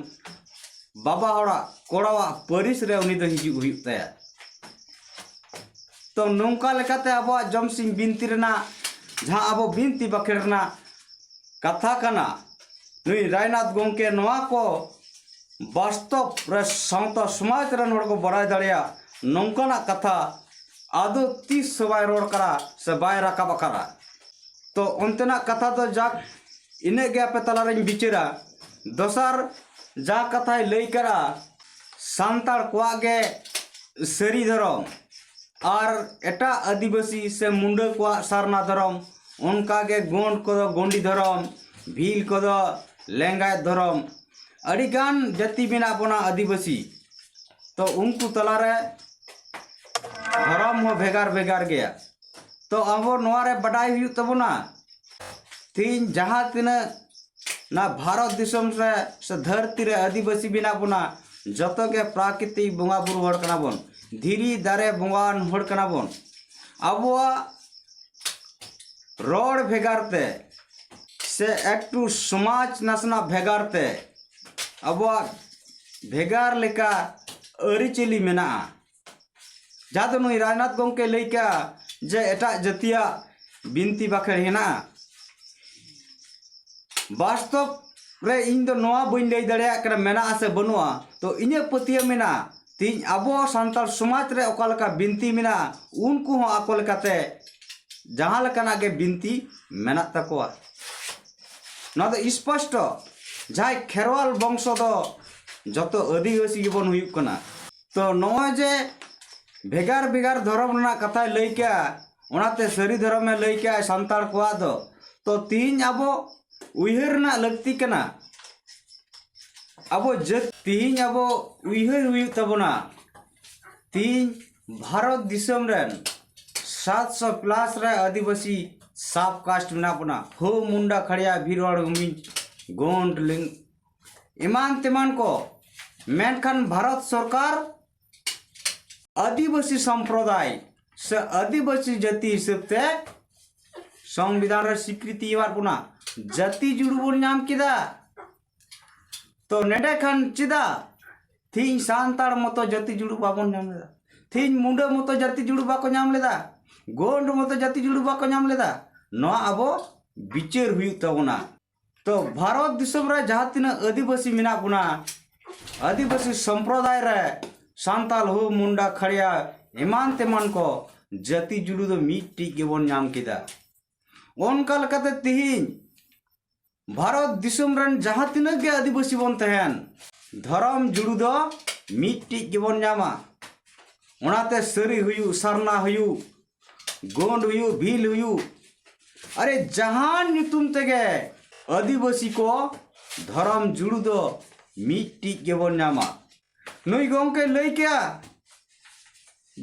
ᱵᱟᱵᱟ ᱦᱚᱲᱟᱜ ᱠᱚᱲᱟᱣᱟᱜ ᱯᱟᱹᱨᱤᱥ ᱨᱮ ᱩᱱᱤ ᱫᱚ ᱦᱤᱡᱩᱜ ᱦᱩᱭᱩᱜ ᱛᱟᱭᱟ᱾ ᱛᱚ ᱱᱚᱝᱠᱟ ᱞᱮᱠᱟᱛᱮ ᱟᱵᱚᱣᱟᱜ ᱡᱚᱢ ᱥᱤᱢ ᱵᱤᱱᱛᱤ ᱨᱮᱱᱟᱜ ᱡᱟᱦᱟᱸ ᱟᱵᱚ ᱵᱤᱱᱛᱤ ᱵᱟᱠᱷᱮᱲ ᱨᱮᱱᱟᱜ ᱠᱟᱛᱷᱟ ᱠᱟᱱᱟ, ᱱᱩᱭ ᱨᱟᱭᱱᱟᱛᱷ ᱜᱚᱢᱠᱮ ᱱᱚᱣᱟ ᱠᱚ ᱵᱟᱥᱛᱚᱵ ᱨᱮ ᱥᱟᱶᱛᱟ ᱥᱚᱢᱟᱡᱽ ᱨᱮᱱ ᱦᱚᱲ ᱠᱚ ᱵᱟᱲᱟᱭ ᱫᱟᱲᱮᱭᱟᱜ ᱱᱚᱝᱠᱟᱱᱟᱜ ᱠᱟᱛᱷᱟ ᱟᱫᱚ ᱛᱤᱥ ᱦᱚᱸ ᱵᱟᱭ ᱨᱚᱲ ᱠᱟᱱᱟ ᱥᱮ ᱵᱟᱭ ᱨᱟᱠᱟᱵ ᱟᱠᱟᱫᱟ᱾ ᱛᱚ ᱚᱱᱛᱮᱱᱟᱜ ᱠᱟᱛᱷᱟ ᱫᱚ ᱡᱟᱠ ᱤᱱᱟᱹᱜ ᱜᱮ ᱟᱯᱮ ᱛᱟᱞᱟᱨᱮᱧ ᱵᱤᱪᱟᱹᱨᱟ᱾ ᱫᱚᱥᱟᱨ ᱡᱟᱦᱟᱸ ᱠᱟᱛᱷᱟᱭ ᱞᱟᱹᱭ ᱠᱟᱫᱟ, ᱥᱟᱱᱛᱟᱲ ᱠᱚᱣᱟᱜ ᱜᱮ ᱥᱟᱹᱨᱤ ᱫᱷᱚᱨᱚᱢ ᱟᱨ ᱮᱴᱟᱜ ᱟᱹᱫᱤᱵᱟᱹᱥᱤ ᱥᱮ ᱢᱩᱸᱰᱟᱹ ᱠᱚᱣᱟᱜ ᱥᱟᱨᱱᱟ ᱫᱷᱚᱨᱚᱢ, ᱚᱱᱠᱟᱜᱮ ᱜᱳᱸᱰ ᱠᱚᱫᱚ ᱜᱳᱸᱰᱤ ᱫᱷᱚᱨᱚᱢ, ᱵᱷᱤᱞ ᱠᱚᱫᱚ ᱞᱮᱝᱜᱟᱭ ᱫᱷᱚᱨᱚᱢ, ᱟᱹᱰᱤᱜᱟᱱ ᱡᱟᱹᱛᱤ ᱢᱮᱱᱟᱜ ᱵᱚᱱᱟ ᱟᱹᱫᱤᱵᱟᱹᱥᱤ᱾ ᱛᱚ ᱩᱱᱠᱩ ᱛᱟᱞᱟᱨᱮ ᱫᱷᱚᱨᱚᱢ ᱦᱚᱸ ᱵᱷᱮᱜᱟᱨ ᱵᱷᱮᱜᱟᱨ ᱜᱮᱭᱟ᱾ ᱛᱚ ᱟᱵᱚ ᱱᱚᱣᱟ ᱨᱮ ᱵᱟᱰᱟᱭ ᱦᱩᱭᱩᱜ ᱛᱟᱵᱚᱱᱟ, ᱛᱮᱦᱮᱧ ᱡᱟᱦᱟᱸ ᱛᱤᱱᱟᱹᱜ ᱱᱟ ᱵᱷᱟᱨᱚᱛ ᱫᱤᱥᱚᱢ ᱨᱮ ᱥᱮ ᱫᱷᱟᱹᱨᱛᱤ ᱨᱮ ᱟᱹᱫᱤᱵᱟᱹᱥᱤ ᱢᱮᱱᱟᱜ ᱵᱚᱱᱟ, ᱡᱚᱛᱚ ᱜᱮ ᱯᱨᱟᱠᱨᱤᱛᱤᱠ ᱵᱚᱸᱜᱟ ᱵᱩᱨᱩ ᱦᱚᱲ ᱠᱟᱱᱟ ᱵᱚᱱ, ᱫᱷᱤᱨᱤ ᱫᱟᱨᱮ ᱵᱚᱸᱜᱟᱣᱟᱱ ᱦᱚᱲ ᱠᱟᱱᱟ ᱵᱚᱱ᱾ ᱟᱵᱚᱣᱟᱜ ᱨᱚᱲ ᱵᱷᱮᱜᱟᱨ ᱛᱮ ᱥᱮ ᱮᱠᱴᱩ ᱥᱚᱢᱟᱡᱽ ᱱᱟᱥᱮᱱᱟᱜ ᱵᱷᱮᱜᱟᱨ ᱛᱮ ᱟᱵᱚᱣᱟᱜ ᱵᱷᱮᱜᱟᱨ ᱞᱮᱠᱟ ᱟᱹᱨᱤᱪᱟᱹᱞᱤ ᱢᱮᱱᱟᱜᱼᱟ᱾ ᱡᱟᱦᱟᱸ ᱫᱚ ᱱᱩᱭ ᱨᱟᱡᱽᱱᱟᱛᱷ ᱜᱚᱢᱠᱮ ᱞᱟᱹᱭ ᱠᱟᱜᱼᱟ ᱡᱮ ᱮᱴᱟᱜ ᱡᱟᱹᱛᱤᱭᱟᱜ ᱵᱤᱱᱛᱤ ᱵᱟᱠᱷᱮᱲ ᱦᱮᱱᱟᱜᱼᱟ᱾ ᱵᱟᱥᱛᱚᱵ ᱨᱮ ᱤᱧ ᱫᱚ ᱱᱚᱣᱟ ᱵᱟᱹᱧ ᱞᱟᱹᱭ ᱫᱟᱲᱮᱭᱟᱜ ᱠᱟᱱᱟ ᱢᱮᱱᱟᱜᱼᱟ ᱥᱮ ᱵᱟᱹᱱᱩᱜᱼᱟ᱾ ᱛᱚ ᱤᱧᱟᱹᱜ ᱯᱟᱹᱛᱭᱟᱹᱣ ᱢᱮᱱᱟᱜᱼᱟ, ᱛᱮᱦᱮᱧ ᱟᱵᱚ ᱥᱟᱱᱛᱟᱲ ᱥᱚᱢᱟᱡᱽ ᱨᱮ ᱚᱠᱟ ᱞᱮᱠᱟ ᱵᱤᱱᱛᱤ ᱢᱮᱱᱟᱜᱼᱟ, ᱩᱱᱠᱩ ᱦᱚᱸ ᱟᱠᱚ ᱞᱮᱠᱟᱛᱮ ᱡᱟᱦᱟᱸ ᱞᱮᱠᱟᱱᱟᱜ ᱜᱮ ᱵᱤᱱᱛᱤ ᱢᱮᱱᱟᱜ ᱛᱟᱠᱚᱣᱟ᱾ ᱱᱚᱣᱟ ᱫᱚ ᱥᱯᱚᱥᱴᱚ, ᱡᱟᱦᱟᱸᱭ ᱠᱷᱮᱨᱣᱟᱞ ᱵᱚᱝᱥᱚ ᱫᱚ ᱡᱚᱛᱚ ᱟᱹᱫᱤᱵᱟᱹᱥᱤ ᱜᱮᱵᱚᱱ ᱦᱩᱭᱩᱜ ᱠᱟᱱᱟ᱾ ᱛᱚ ᱱᱚᱜᱼᱚᱭ ᱡᱮ ᱵᱷᱮᱜᱟᱨ ᱵᱷᱮᱜᱟᱨ ᱫᱷᱚᱨᱚᱢ ᱨᱮᱱᱟᱜ ᱠᱟᱛᱷᱟᱭ ᱞᱟᱹᱭ ᱠᱮᱜᱼᱟ, ᱚᱱᱟᱛᱮ ᱥᱟᱹᱨᱤ ᱫᱷᱚᱨᱚᱢᱮ ᱞᱟᱹᱭ ᱠᱮᱜᱼᱟ ᱥᱟᱱᱛᱟᱲ ᱠᱚᱣᱟᱜ ᱫᱚ᱾ ᱛᱚ ᱛᱤᱦᱤᱧ ᱟᱵᱚ ᱩᱭᱦᱟᱹᱨ ᱨᱮᱱᱟᱜ ᱞᱟᱹᱠᱛᱤ ᱠᱟᱱᱟ, ᱟᱵᱚ ᱡᱟᱹᱛ ᱛᱤᱦᱤᱧ ᱟᱵᱚ ᱩᱭᱦᱟᱹᱨ ᱦᱩᱭᱩᱜ ᱛᱟᱵᱚᱱᱟ᱾ ᱛᱤᱦᱤᱧ ᱵᱷᱟᱨᱚᱛ ᱫᱤᱥᱚᱢ ᱨᱮᱱ ᱥᱟᱛᱥᱚ ᱯᱞᱟᱥ ᱨᱮ ᱟᱹᱫᱤᱵᱟᱹᱥᱤ ᱥᱟᱵ ᱠᱟᱥᱴ ᱢᱮᱱᱟᱜ ᱵᱚᱱᱟ, ᱦᱳ, ᱢᱩᱱᱰᱟ, ᱠᱷᱟᱲᱭᱟ, ᱵᱷᱤᱞ, ᱣᱟᱲ, ᱜᱩᱢᱤ, ᱜᱳᱱᱰ, ᱞᱤᱝ, ᱮᱢᱟᱱ ᱛᱮᱢᱟᱱ ᱠᱚ᱾ ᱢᱮᱱᱠᱷᱟᱱ ᱵᱷᱟᱨᱚᱛ ᱥᱚᱨᱠᱟᱨ ᱟᱹᱫᱤᱵᱟᱹᱥᱤ ᱥᱚᱢᱯᱨᱚᱫᱟᱭ ᱥᱮ ᱟᱹᱫᱤᱵᱟᱹᱥᱤ ᱡᱟᱹᱛᱤ ᱦᱤᱥᱟᱹᱵ ᱛᱮ ᱥᱚᱝᱵᱤᱫᱷᱟᱱ ᱨᱮ ᱥᱤᱠᱨᱤᱛᱤ ᱮᱢᱟᱫ ᱵᱚᱱᱟ, ᱡᱟᱹᱛᱤ ᱡᱩᱲᱩ ᱵᱚᱱ ᱧᱟᱢ ᱠᱮᱫᱟ᱾ ᱛᱚ ᱱᱮᱰᱮ ᱠᱷᱟᱱ ᱪᱮᱫᱟᱜ ᱛᱤᱦᱤᱧ ᱥᱟᱱᱛᱟᱲ ᱢᱚᱛᱚ ᱡᱟᱹᱛᱤ ᱡᱩᱲᱩ ᱵᱟᱵᱚᱱ ᱧᱟᱢ ᱞᱮᱫᱟ? ᱛᱤᱦᱤᱧ ᱢᱩᱰᱟᱹ ᱢᱚᱛᱚ ᱡᱟᱹᱛᱤ ᱡᱩᱲᱩ ᱵᱟᱠᱚ ᱧᱟᱢ ᱞᱮᱫᱟ, ᱜᱳᱱᱰ ᱢᱚᱛᱚ ᱡᱟᱹᱛᱤ ᱡᱩᱲᱩ ᱵᱟᱠᱚ ᱧᱟᱢ ᱞᱮᱫᱟ᱾ ᱱᱚᱣᱟ ᱟᱵᱚ ᱵᱤᱪᱟᱹᱨ ᱦᱩᱭᱩᱜ ᱛᱟᱵᱚᱱᱟ᱾ ᱛᱚ ᱵᱷᱟᱨᱚᱛ ᱫᱤᱥᱚᱢ ᱨᱮ ᱡᱟᱦᱟᱸ ᱛᱤᱱᱟᱹᱜ ᱟᱹᱫᱤᱵᱟᱹᱥᱤ ᱢᱮᱱᱟᱜ ᱵᱚᱱᱟ, ᱟᱹᱫᱤᱵᱟᱹᱥᱤ ᱥᱚᱢᱯᱨᱚᱫᱟᱭ ᱨᱮ ᱥᱟᱱᱛᱟᱞ, ᱦᱳ, ᱢᱩᱱᱰᱟ, ᱠᱷᱟᱲᱭᱟ, ᱮᱢᱟᱱ ᱛᱮᱢᱟᱱ ᱠᱚ ᱡᱟᱹᱛᱤ ᱡᱩᱲᱩ ᱫᱚ ᱢᱤᱫᱴᱤᱡ ᱜᱮᱵᱚᱱ ᱧᱟᱢ ᱠᱮᱫᱟ᱾ ᱚᱱᱠᱟ ᱞᱮᱠᱟᱛᱮ ᱛᱤᱦᱤᱧ ᱵᱷᱟᱨᱚᱛ ᱫᱤᱥᱚᱢ ᱨᱮᱱ ᱡᱟᱦᱟᱸ ᱛᱤᱱᱟᱹᱜ ᱜᱮ ᱟᱹᱫᱤᱵᱟᱹᱥᱤ ᱵᱚᱱ ᱛᱟᱦᱮᱱ, ᱫᱷᱚᱨᱚᱢ ᱡᱩᱲᱩ ᱫᱚ ᱢᱤᱫᱴᱤᱡ ᱜᱮᱵᱚᱱ ᱧᱟᱢᱟ᱾ ᱚᱱᱟᱛᱮ ᱥᱟᱹᱨᱤ ᱦᱩᱭᱩᱜ, ᱥᱟᱨᱱᱟ ᱦᱩᱭᱩᱜ, ᱜᱳᱱᱰ ᱦᱩᱭᱩᱜ, ᱵᱷᱤᱞ ᱦᱩᱭᱩᱜ, ᱟᱨᱮ ᱡᱟᱦᱟᱱ ᱧᱩᱛᱩᱢ ᱛᱮᱜᱮ ᱟᱹᱫᱤᱵᱟᱹᱥᱤ ᱠᱚ ᱫᱷᱚᱨᱚᱢ ᱡᱩᱲᱩ ᱫᱚ ᱢᱤᱫᱴᱤᱡ ᱜᱮᱵᱚᱱ ᱧᱟᱢᱟ᱾ ᱱᱩᱭ ᱜᱚᱢᱠᱮ ᱞᱟᱹᱭ ᱠᱮᱜᱼᱟ,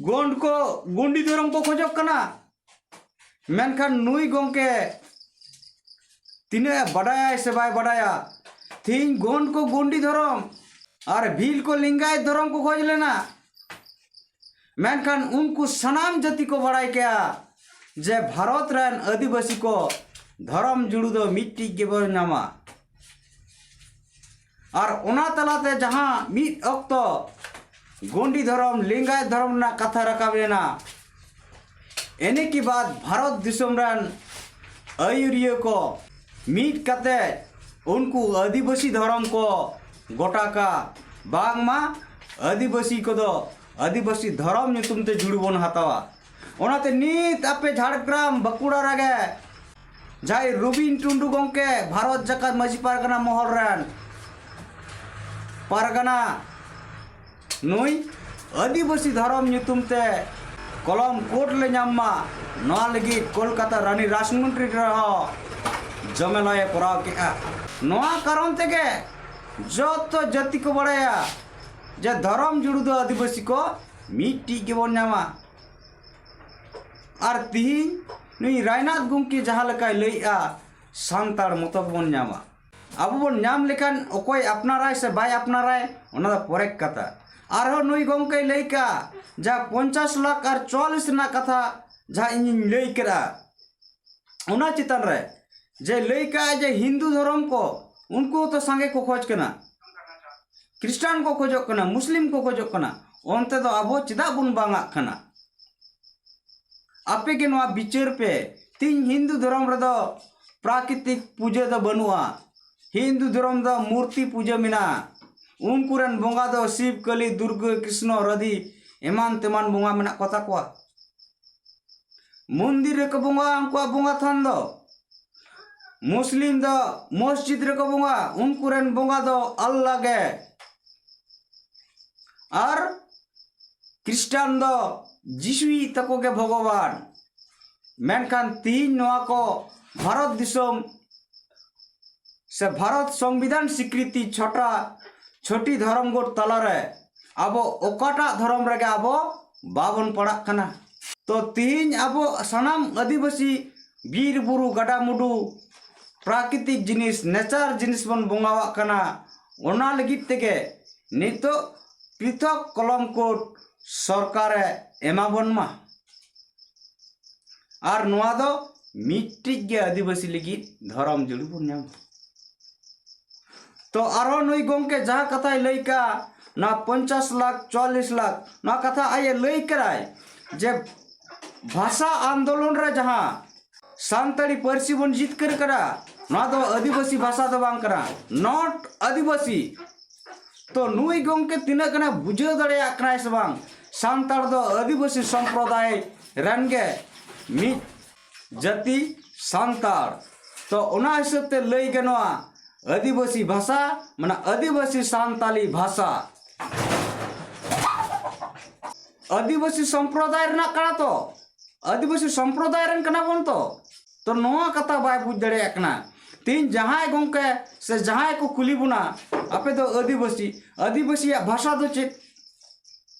ᱜᱳᱱᱰ ᱠᱚ ᱜᱩᱱᱰᱤ ᱫᱷᱚᱨᱚᱢ ᱠᱚ ᱠᱷᱚᱡᱚᱜ ᱠᱟᱱᱟ᱾ ᱢᱮᱱᱠᱷᱟᱱ ᱱᱩᱭ ᱜᱚᱢᱠᱮ ᱛᱤᱱᱟᱹᱜ ᱮ ᱵᱟᱰᱟᱭᱟᱭ ᱥᱮ ᱵᱟᱭ ᱵᱟᱰᱟᱭᱟ, ᱛᱤᱦᱤᱧ ᱜᱳᱱᱰ ᱠᱚ ᱜᱩᱱᱰᱤ ᱫᱷᱚᱨᱚᱢ ᱟᱨ ᱵᱷᱤᱞ ᱠᱚ ᱞᱤᱝᱜᱟᱭ ᱫᱷᱚᱨᱚᱢ ᱠᱚ ᱠᱷᱚᱡᱽ ᱞᱮᱱᱟ᱾ ᱢᱮᱱᱠᱷᱟᱱ ᱩᱱᱠᱩ ᱥᱟᱱᱟᱢ ᱡᱟᱹᱛᱤ ᱠᱚ ᱵᱟᱲᱟᱭ ᱠᱮᱜᱼᱟ ᱡᱮ ᱵᱷᱟᱨᱚᱛ ᱨᱮᱱ ᱟᱹᱫᱤᱵᱟᱹᱥᱤ ᱠᱚ ᱫᱷᱚᱨᱚᱢ ᱡᱩᱲᱩ ᱫᱚ ᱢᱤᱫᱴᱤᱡ ᱜᱮᱵᱚᱱ ᱧᱟᱢᱟ᱾ ᱟᱨ ᱚᱱᱟ ᱛᱟᱞᱟᱛᱮ ᱡᱟᱦᱟᱸ ᱢᱤᱫ ᱚᱠᱛᱚ ᱜᱩᱱᱰᱤ ᱫᱷᱚᱨᱚᱢ, ᱞᱤᱝᱜᱟᱭ ᱫᱷᱚᱨᱚᱢ ᱨᱮᱱᱟᱜ ᱠᱟᱛᱷᱟ ᱨᱟᱠᱟᱵ ᱮᱱᱟ, ᱮᱱᱮ ᱠᱤ ᱵᱟᱫ ᱵᱷᱟᱨᱚᱛ ᱫᱤᱥᱚᱢ ᱨᱮᱱ ᱟᱹᱭᱩᱨᱤᱭᱟᱹ ᱠᱚ ᱢᱤᱫ ᱠᱟᱛᱮ ᱩᱱᱠᱩ ᱟᱹᱫᱤᱵᱟᱹᱥᱤ ᱫᱷᱚᱨᱚᱢ ᱠᱚ ᱜᱚᱴᱟ ᱠᱟᱜ, ᱵᱟᱝᱢᱟ ᱟᱹᱫᱤᱵᱟᱹᱥᱤ ᱠᱚᱫᱚ ᱟᱹᱫᱤᱵᱟᱹᱥᱤ ᱫᱷᱚᱨᱚᱢ ᱧᱩᱛᱩᱢ ᱛᱮ ᱡᱩᱲᱩ ᱵᱚᱱ ᱦᱟᱛᱟᱣᱟ᱾ ᱚᱱᱟᱛᱮ ᱱᱤᱛ ᱟᱯᱮ ᱡᱷᱟᱲᱜᱨᱟᱢ, ᱵᱟᱸᱠᱩᱲᱟ ᱨᱮᱜᱮ ᱡᱟᱦᱟᱸᱭ ᱨᱚᱵᱤᱱ ᱴᱩᱰᱩ ᱜᱚᱢᱠᱮ, ᱵᱷᱟᱨᱚᱛ ᱡᱟᱠᱟᱛ ᱢᱟᱹᱡᱷᱤ ᱯᱟᱨᱜᱟᱱᱟ ᱢᱚᱦᱚᱞ ᱨᱮᱱ ᱯᱟᱨᱜᱟᱱᱟ, ᱱᱩᱭ ᱟᱹᱫᱤᱵᱟᱹᱥᱤ ᱫᱷᱚᱨᱚᱢ ᱧᱩᱛᱩᱢ ᱛᱮ ᱠᱚᱞᱚᱢ ᱠᱳᱰ ᱞᱮ ᱧᱟᱢ ᱢᱟ, ᱱᱚᱣᱟ ᱞᱟᱹᱜᱤᱫ ᱠᱳᱞᱠᱟᱛᱟ ᱨᱟᱱᱤ ᱨᱟᱡᱽᱢᱚᱱᱰᱨᱤ ᱨᱮᱦᱚᱸ ᱡᱚᱢᱮᱞᱟᱭ ᱠᱚᱨᱟᱣ ᱠᱮᱫᱼᱟ᱾ ᱱᱚᱣᱟ ᱠᱟᱨᱚᱱ ᱛᱮᱜᱮ ᱡᱚᱛᱚ ᱡᱟᱹᱛᱤ ᱠᱚ ᱵᱟᱲᱟᱭᱟ ᱡᱮ ᱫᱷᱚᱨᱚᱢ ᱡᱩᱲᱩ ᱫᱚ ᱟᱹᱫᱤᱵᱟᱹᱥᱤ ᱠᱚ ᱢᱤᱫᱴᱤᱡ ᱜᱮᱵᱚᱱ ᱧᱟᱢᱟ᱾ ᱟᱨ ᱛᱤᱦᱤᱧ ᱱᱩᱭ ᱨᱟᱭᱱᱟᱛᱷ ᱜᱚᱢᱠᱮ ᱡᱟᱦᱟᱸ ᱞᱮᱠᱟᱭ ᱞᱟᱹᱭᱮᱜᱼᱟ, ᱥᱟᱱᱛᱟᱲ ᱢᱚᱛᱚ ᱜᱮᱵᱚᱱ ᱧᱟᱢᱟ᱾ ᱟᱵᱚ ᱵᱚᱱ ᱧᱟᱢ ᱞᱮᱠᱷᱟᱱ ᱚᱠᱚᱭ ᱟᱯᱱᱟᱨᱟᱭ ᱥᱮ ᱵᱟᱭ ᱟᱯᱱᱟᱨᱟᱭ, ᱚᱱᱟ ᱫᱚ ᱯᱚᱨᱮ ᱠᱟᱛᱷᱟ᱾ ᱟᱨᱦᱚᱸ ᱱᱩᱭ ᱜᱚᱢᱠᱮᱭ ᱞᱟᱹᱭ ᱠᱟᱜᱼᱟ, ᱡᱟᱦᱟᱸ ᱯᱚᱧᱪᱟᱥ ᱞᱟᱠᱷ ᱟᱨ ᱪᱩᱣᱟᱞᱤᱥ ᱨᱮᱱᱟᱜ ᱠᱟᱛᱷᱟ ᱡᱟᱦᱟᱸ ᱤᱧᱤᱧ ᱞᱟᱹᱭ ᱠᱮᱫᱟ, ᱚᱱᱟ ᱪᱮᱛᱟᱱ ᱨᱮ ᱡᱮ ᱞᱟᱹᱭ ᱠᱟᱜᱼᱟᱭ ᱡᱮ ᱦᱤᱱᱫᱩ ᱫᱷᱚᱨᱚᱢ ᱠᱚ, ᱩᱱᱠᱩ ᱦᱚᱸᱛᱚ ᱥᱟᱸᱜᱮ ᱠᱚ ᱠᱷᱚᱡᱽ ᱠᱟᱱᱟ, ᱠᱷᱨᱤᱥᱴᱟᱱ ᱠᱚ ᱠᱷᱚᱡᱚᱜ ᱠᱟᱱᱟ, ᱢᱩᱥᱞᱤᱢ ᱠᱚ ᱠᱷᱚᱡᱚᱜ ᱠᱟᱱᱟ, ᱚᱱᱛᱮ ᱫᱚ ᱟᱵᱚ ᱪᱮᱫᱟᱜ ᱵᱚᱱ ᱵᱟᱝᱟᱜ ᱠᱟᱱᱟ? ᱟᱯᱮ ᱜᱮ ᱱᱚᱣᱟ ᱵᱤᱪᱟᱹᱨ ᱯᱮ᱾ ᱛᱤᱦᱤᱧ ᱦᱤᱱᱫᱩ ᱫᱷᱚᱨᱚᱢ ᱨᱮᱫᱚ ᱯᱨᱟᱠᱨᱤᱛᱤᱠ ᱯᱩᱡᱟᱹ ᱫᱚ ᱵᱟᱹᱱᱩᱜᱼᱟ᱾ ᱦᱤᱱᱫᱩ ᱫᱷᱚᱨᱚᱢ ᱫᱚ ᱢᱩᱨᱛᱤ ᱯᱩᱡᱟᱹ ᱢᱮᱱᱟᱜᱼᱟ᱾ ᱩᱱᱠᱩ ᱨᱮᱱ ᱵᱚᱸᱜᱟ ᱫᱚ ᱥᱤᱵ, ᱠᱟᱹᱞᱤ, ᱫᱩᱨᱜᱟᱹ, ᱠᱨᱤᱥᱱᱚ, ᱨᱟᱫᱷᱤ, ᱮᱢᱟᱱ ᱛᱮᱢᱟᱱ ᱵᱚᱸᱜᱟ ᱢᱮᱱᱟᱜ ᱠᱚᱛᱟ ᱠᱚᱣᱟ᱾ ᱢᱚᱱᱫᱤᱨ ᱨᱮᱠᱚ ᱵᱚᱸᱜᱟᱜᱼᱟ, ᱩᱱᱠᱩᱣᱟᱜ ᱵᱚᱸᱜᱟ ᱛᱷᱟᱱ ᱫᱚ᱾ ᱢᱩᱥᱞᱤᱢ ᱫᱚ ᱢᱚᱥᱡᱤᱫ ᱨᱮᱠᱚ ᱵᱚᱸᱜᱟᱜᱼᱟ, ᱩᱱᱠᱩ ᱨᱮᱱ ᱵᱚᱸᱜᱟ ᱫᱚ ᱟᱞᱞᱟ ᱜᱮ᱾ ᱟᱨ ᱠᱷᱨᱤᱥᱴᱟᱱ ᱫᱚ ᱡᱤᱥᱩᱭᱤᱡ ᱛᱟᱠᱚ ᱜᱮ ᱵᱷᱚᱜᱚᱵᱟᱱ᱾ ᱢᱮᱱᱠᱷᱟᱱ ᱛᱤᱦᱤᱧ ᱱᱚᱣᱟ ᱠᱚ ᱵᱷᱟᱨᱚᱛ ᱫᱤᱥᱚᱢ ᱥᱮ ᱵᱷᱟᱨᱚᱛ ᱥᱚᱝᱵᱤᱫᱷᱟᱱ ᱥᱤᱠᱨᱤᱛᱤ ᱪᱷᱚᱴᱟ, ᱪᱷᱚᱴᱤ ᱫᱷᱚᱨᱚᱢ ᱜᱳᱴ ᱛᱟᱞᱟᱨᱮ ᱟᱵᱚ ᱚᱠᱟᱴᱟᱜ ᱫᱷᱚᱨᱚᱢ ᱨᱮᱜᱮ ᱟᱵᱚ ᱵᱟᱵᱚᱱ ᱯᱟᱲᱟᱜ ᱠᱟᱱᱟ᱾ ᱛᱚ ᱛᱤᱦᱤᱧ ᱟᱵᱚ ᱥᱟᱱᱟᱢ ᱟᱹᱫᱤᱵᱟᱹᱥᱤ ᱵᱤᱨ ᱵᱩᱨᱩ, ᱜᱟᱰᱟ ᱢᱩᱰᱩ, ᱯᱨᱟᱠᱨᱤᱛᱤᱠ ᱡᱤᱱᱤᱥ, ᱱᱮᱪᱟᱨ ᱡᱤᱱᱤᱥ ᱵᱚᱱ ᱵᱚᱸᱜᱟᱣᱟᱜ ᱠᱟᱱᱟ᱾ ᱚᱱᱟ ᱞᱟᱹᱜᱤᱫ ᱛᱮᱜᱮ ᱱᱤᱛᱚᱜ ᱯᱨᱤᱛᱷᱚᱠ ᱠᱚᱞᱚᱢ ᱠᱳᱰ ᱥᱚᱨᱠᱟᱨᱮ ᱮᱢᱟᱵᱚᱱ ᱢᱟ᱾ ᱟᱨ ᱱᱚᱣᱟ ᱫᱚ ᱢᱤᱫᱴᱤᱡ ᱜᱮ ᱟᱹᱫᱤᱵᱟᱹᱥᱤ ᱞᱟᱹᱜᱤᱫ ᱫᱷᱚᱨᱚᱢ ᱡᱩᱲᱩ ᱵᱚᱱ ᱧᱟᱢᱟ᱾ ᱛᱚ ᱟᱨᱦᱚᱸ ᱱᱩᱭ ᱜᱚᱢᱠᱮ ᱡᱟᱦᱟᱸ ᱠᱟᱛᱷᱟᱭ ᱞᱟᱹᱭ ᱠᱟᱜ, ᱱᱚᱣᱟ ᱯᱚᱧᱪᱟᱥ ᱞᱟᱠᱷ, ᱪᱩᱣᱟᱞᱤᱥ ᱞᱟᱠᱷ, ᱱᱚᱣᱟ ᱠᱟᱛᱷᱟ ᱟᱡ ᱮ ᱞᱟᱹᱭ ᱠᱟᱫᱟᱭ ᱡᱮ ᱵᱷᱟᱥᱟ ᱟᱱᱫᱳᱞᱚᱱ ᱨᱮ ᱡᱟᱦᱟᱸ ᱥᱟᱱᱛᱟᱲᱤ ᱯᱟᱹᱨᱥᱤ ᱵᱚᱱ ᱡᱤᱛᱠᱟᱹᱨ ᱠᱟᱫᱟ, ᱱᱚᱣᱟ ᱫᱚ ᱟᱹᱫᱤᱵᱟᱹᱥᱤ ᱵᱷᱟᱥᱟ ᱫᱚ ᱵᱟᱝ ᱠᱟᱱᱟ, not ᱟᱹᱫᱤᱵᱟᱹᱥᱤ᱾ ᱛᱚ ᱱᱩᱭ ᱜᱚᱢᱠᱮ ᱛᱤᱱᱟᱹᱜ ᱜᱟᱱᱮ ᱵᱩᱡᱷᱟᱹᱣ ᱫᱟᱲᱮᱭᱟᱜ ᱠᱟᱱᱟᱭ ᱥᱮ ᱵᱟᱝ? ᱥᱟᱱᱛᱟᱲ ᱫᱚ ᱟᱹᱫᱤᱵᱟᱹᱥᱤ ᱥᱚᱢᱯᱨᱚᱫᱟᱭ ᱨᱮᱱ ᱜᱮ ᱢᱤᱫ ᱡᱟᱹᱛᱤ ᱥᱟᱱᱛᱟᱲ᱾ ᱛᱚ ᱚᱱᱟ ᱦᱤᱥᱟᱹᱵ ᱛᱮ ᱞᱟᱹᱭ ᱜᱟᱱᱚᱜᱼᱟ, ᱟᱹᱫᱤᱵᱟᱹᱥᱤ ᱵᱷᱟᱥᱟ ᱢᱟᱱᱮ ᱟᱹᱫᱤᱵᱟᱹᱥᱤ ᱥᱟᱱᱛᱟᱞᱤ ᱵᱷᱟᱥᱟ᱾ ᱟᱹᱫᱤᱵᱟᱹᱥᱤ ᱥᱚᱢᱯᱨᱚᱫᱟᱭ ᱨᱮᱱᱟᱜ ᱠᱟᱱᱟ ᱛᱚ, ᱟᱹᱫᱤᱵᱟᱹᱥᱤ ᱥᱚᱢᱯᱨᱚᱫᱟᱭ ᱨᱮᱱ ᱠᱟᱱᱟ ᱵᱚᱱ ᱛᱚ᱾ ᱛᱚ ᱱᱚᱣᱟ ᱠᱟᱛᱷᱟ ᱵᱟᱭ ᱵᱩᱡᱽ ᱫᱟᱲᱮᱭᱟᱜ ᱠᱟᱱᱟ᱾ ᱛᱮᱦᱮᱧ ᱡᱟᱦᱟᱸᱭ ᱜᱚᱢᱠᱮ ᱥᱮ ᱡᱟᱦᱟᱸᱭ ᱠᱚ ᱠᱩᱞᱤ ᱵᱚᱱᱟ, ᱟᱯᱮ ᱫᱚ ᱟᱹᱫᱤᱵᱟᱹᱥᱤ, ᱟᱹᱫᱤᱵᱟᱹᱥᱤᱭᱟᱜ ᱵᱷᱟᱥᱟ ᱫᱚ ᱪᱮᱫ?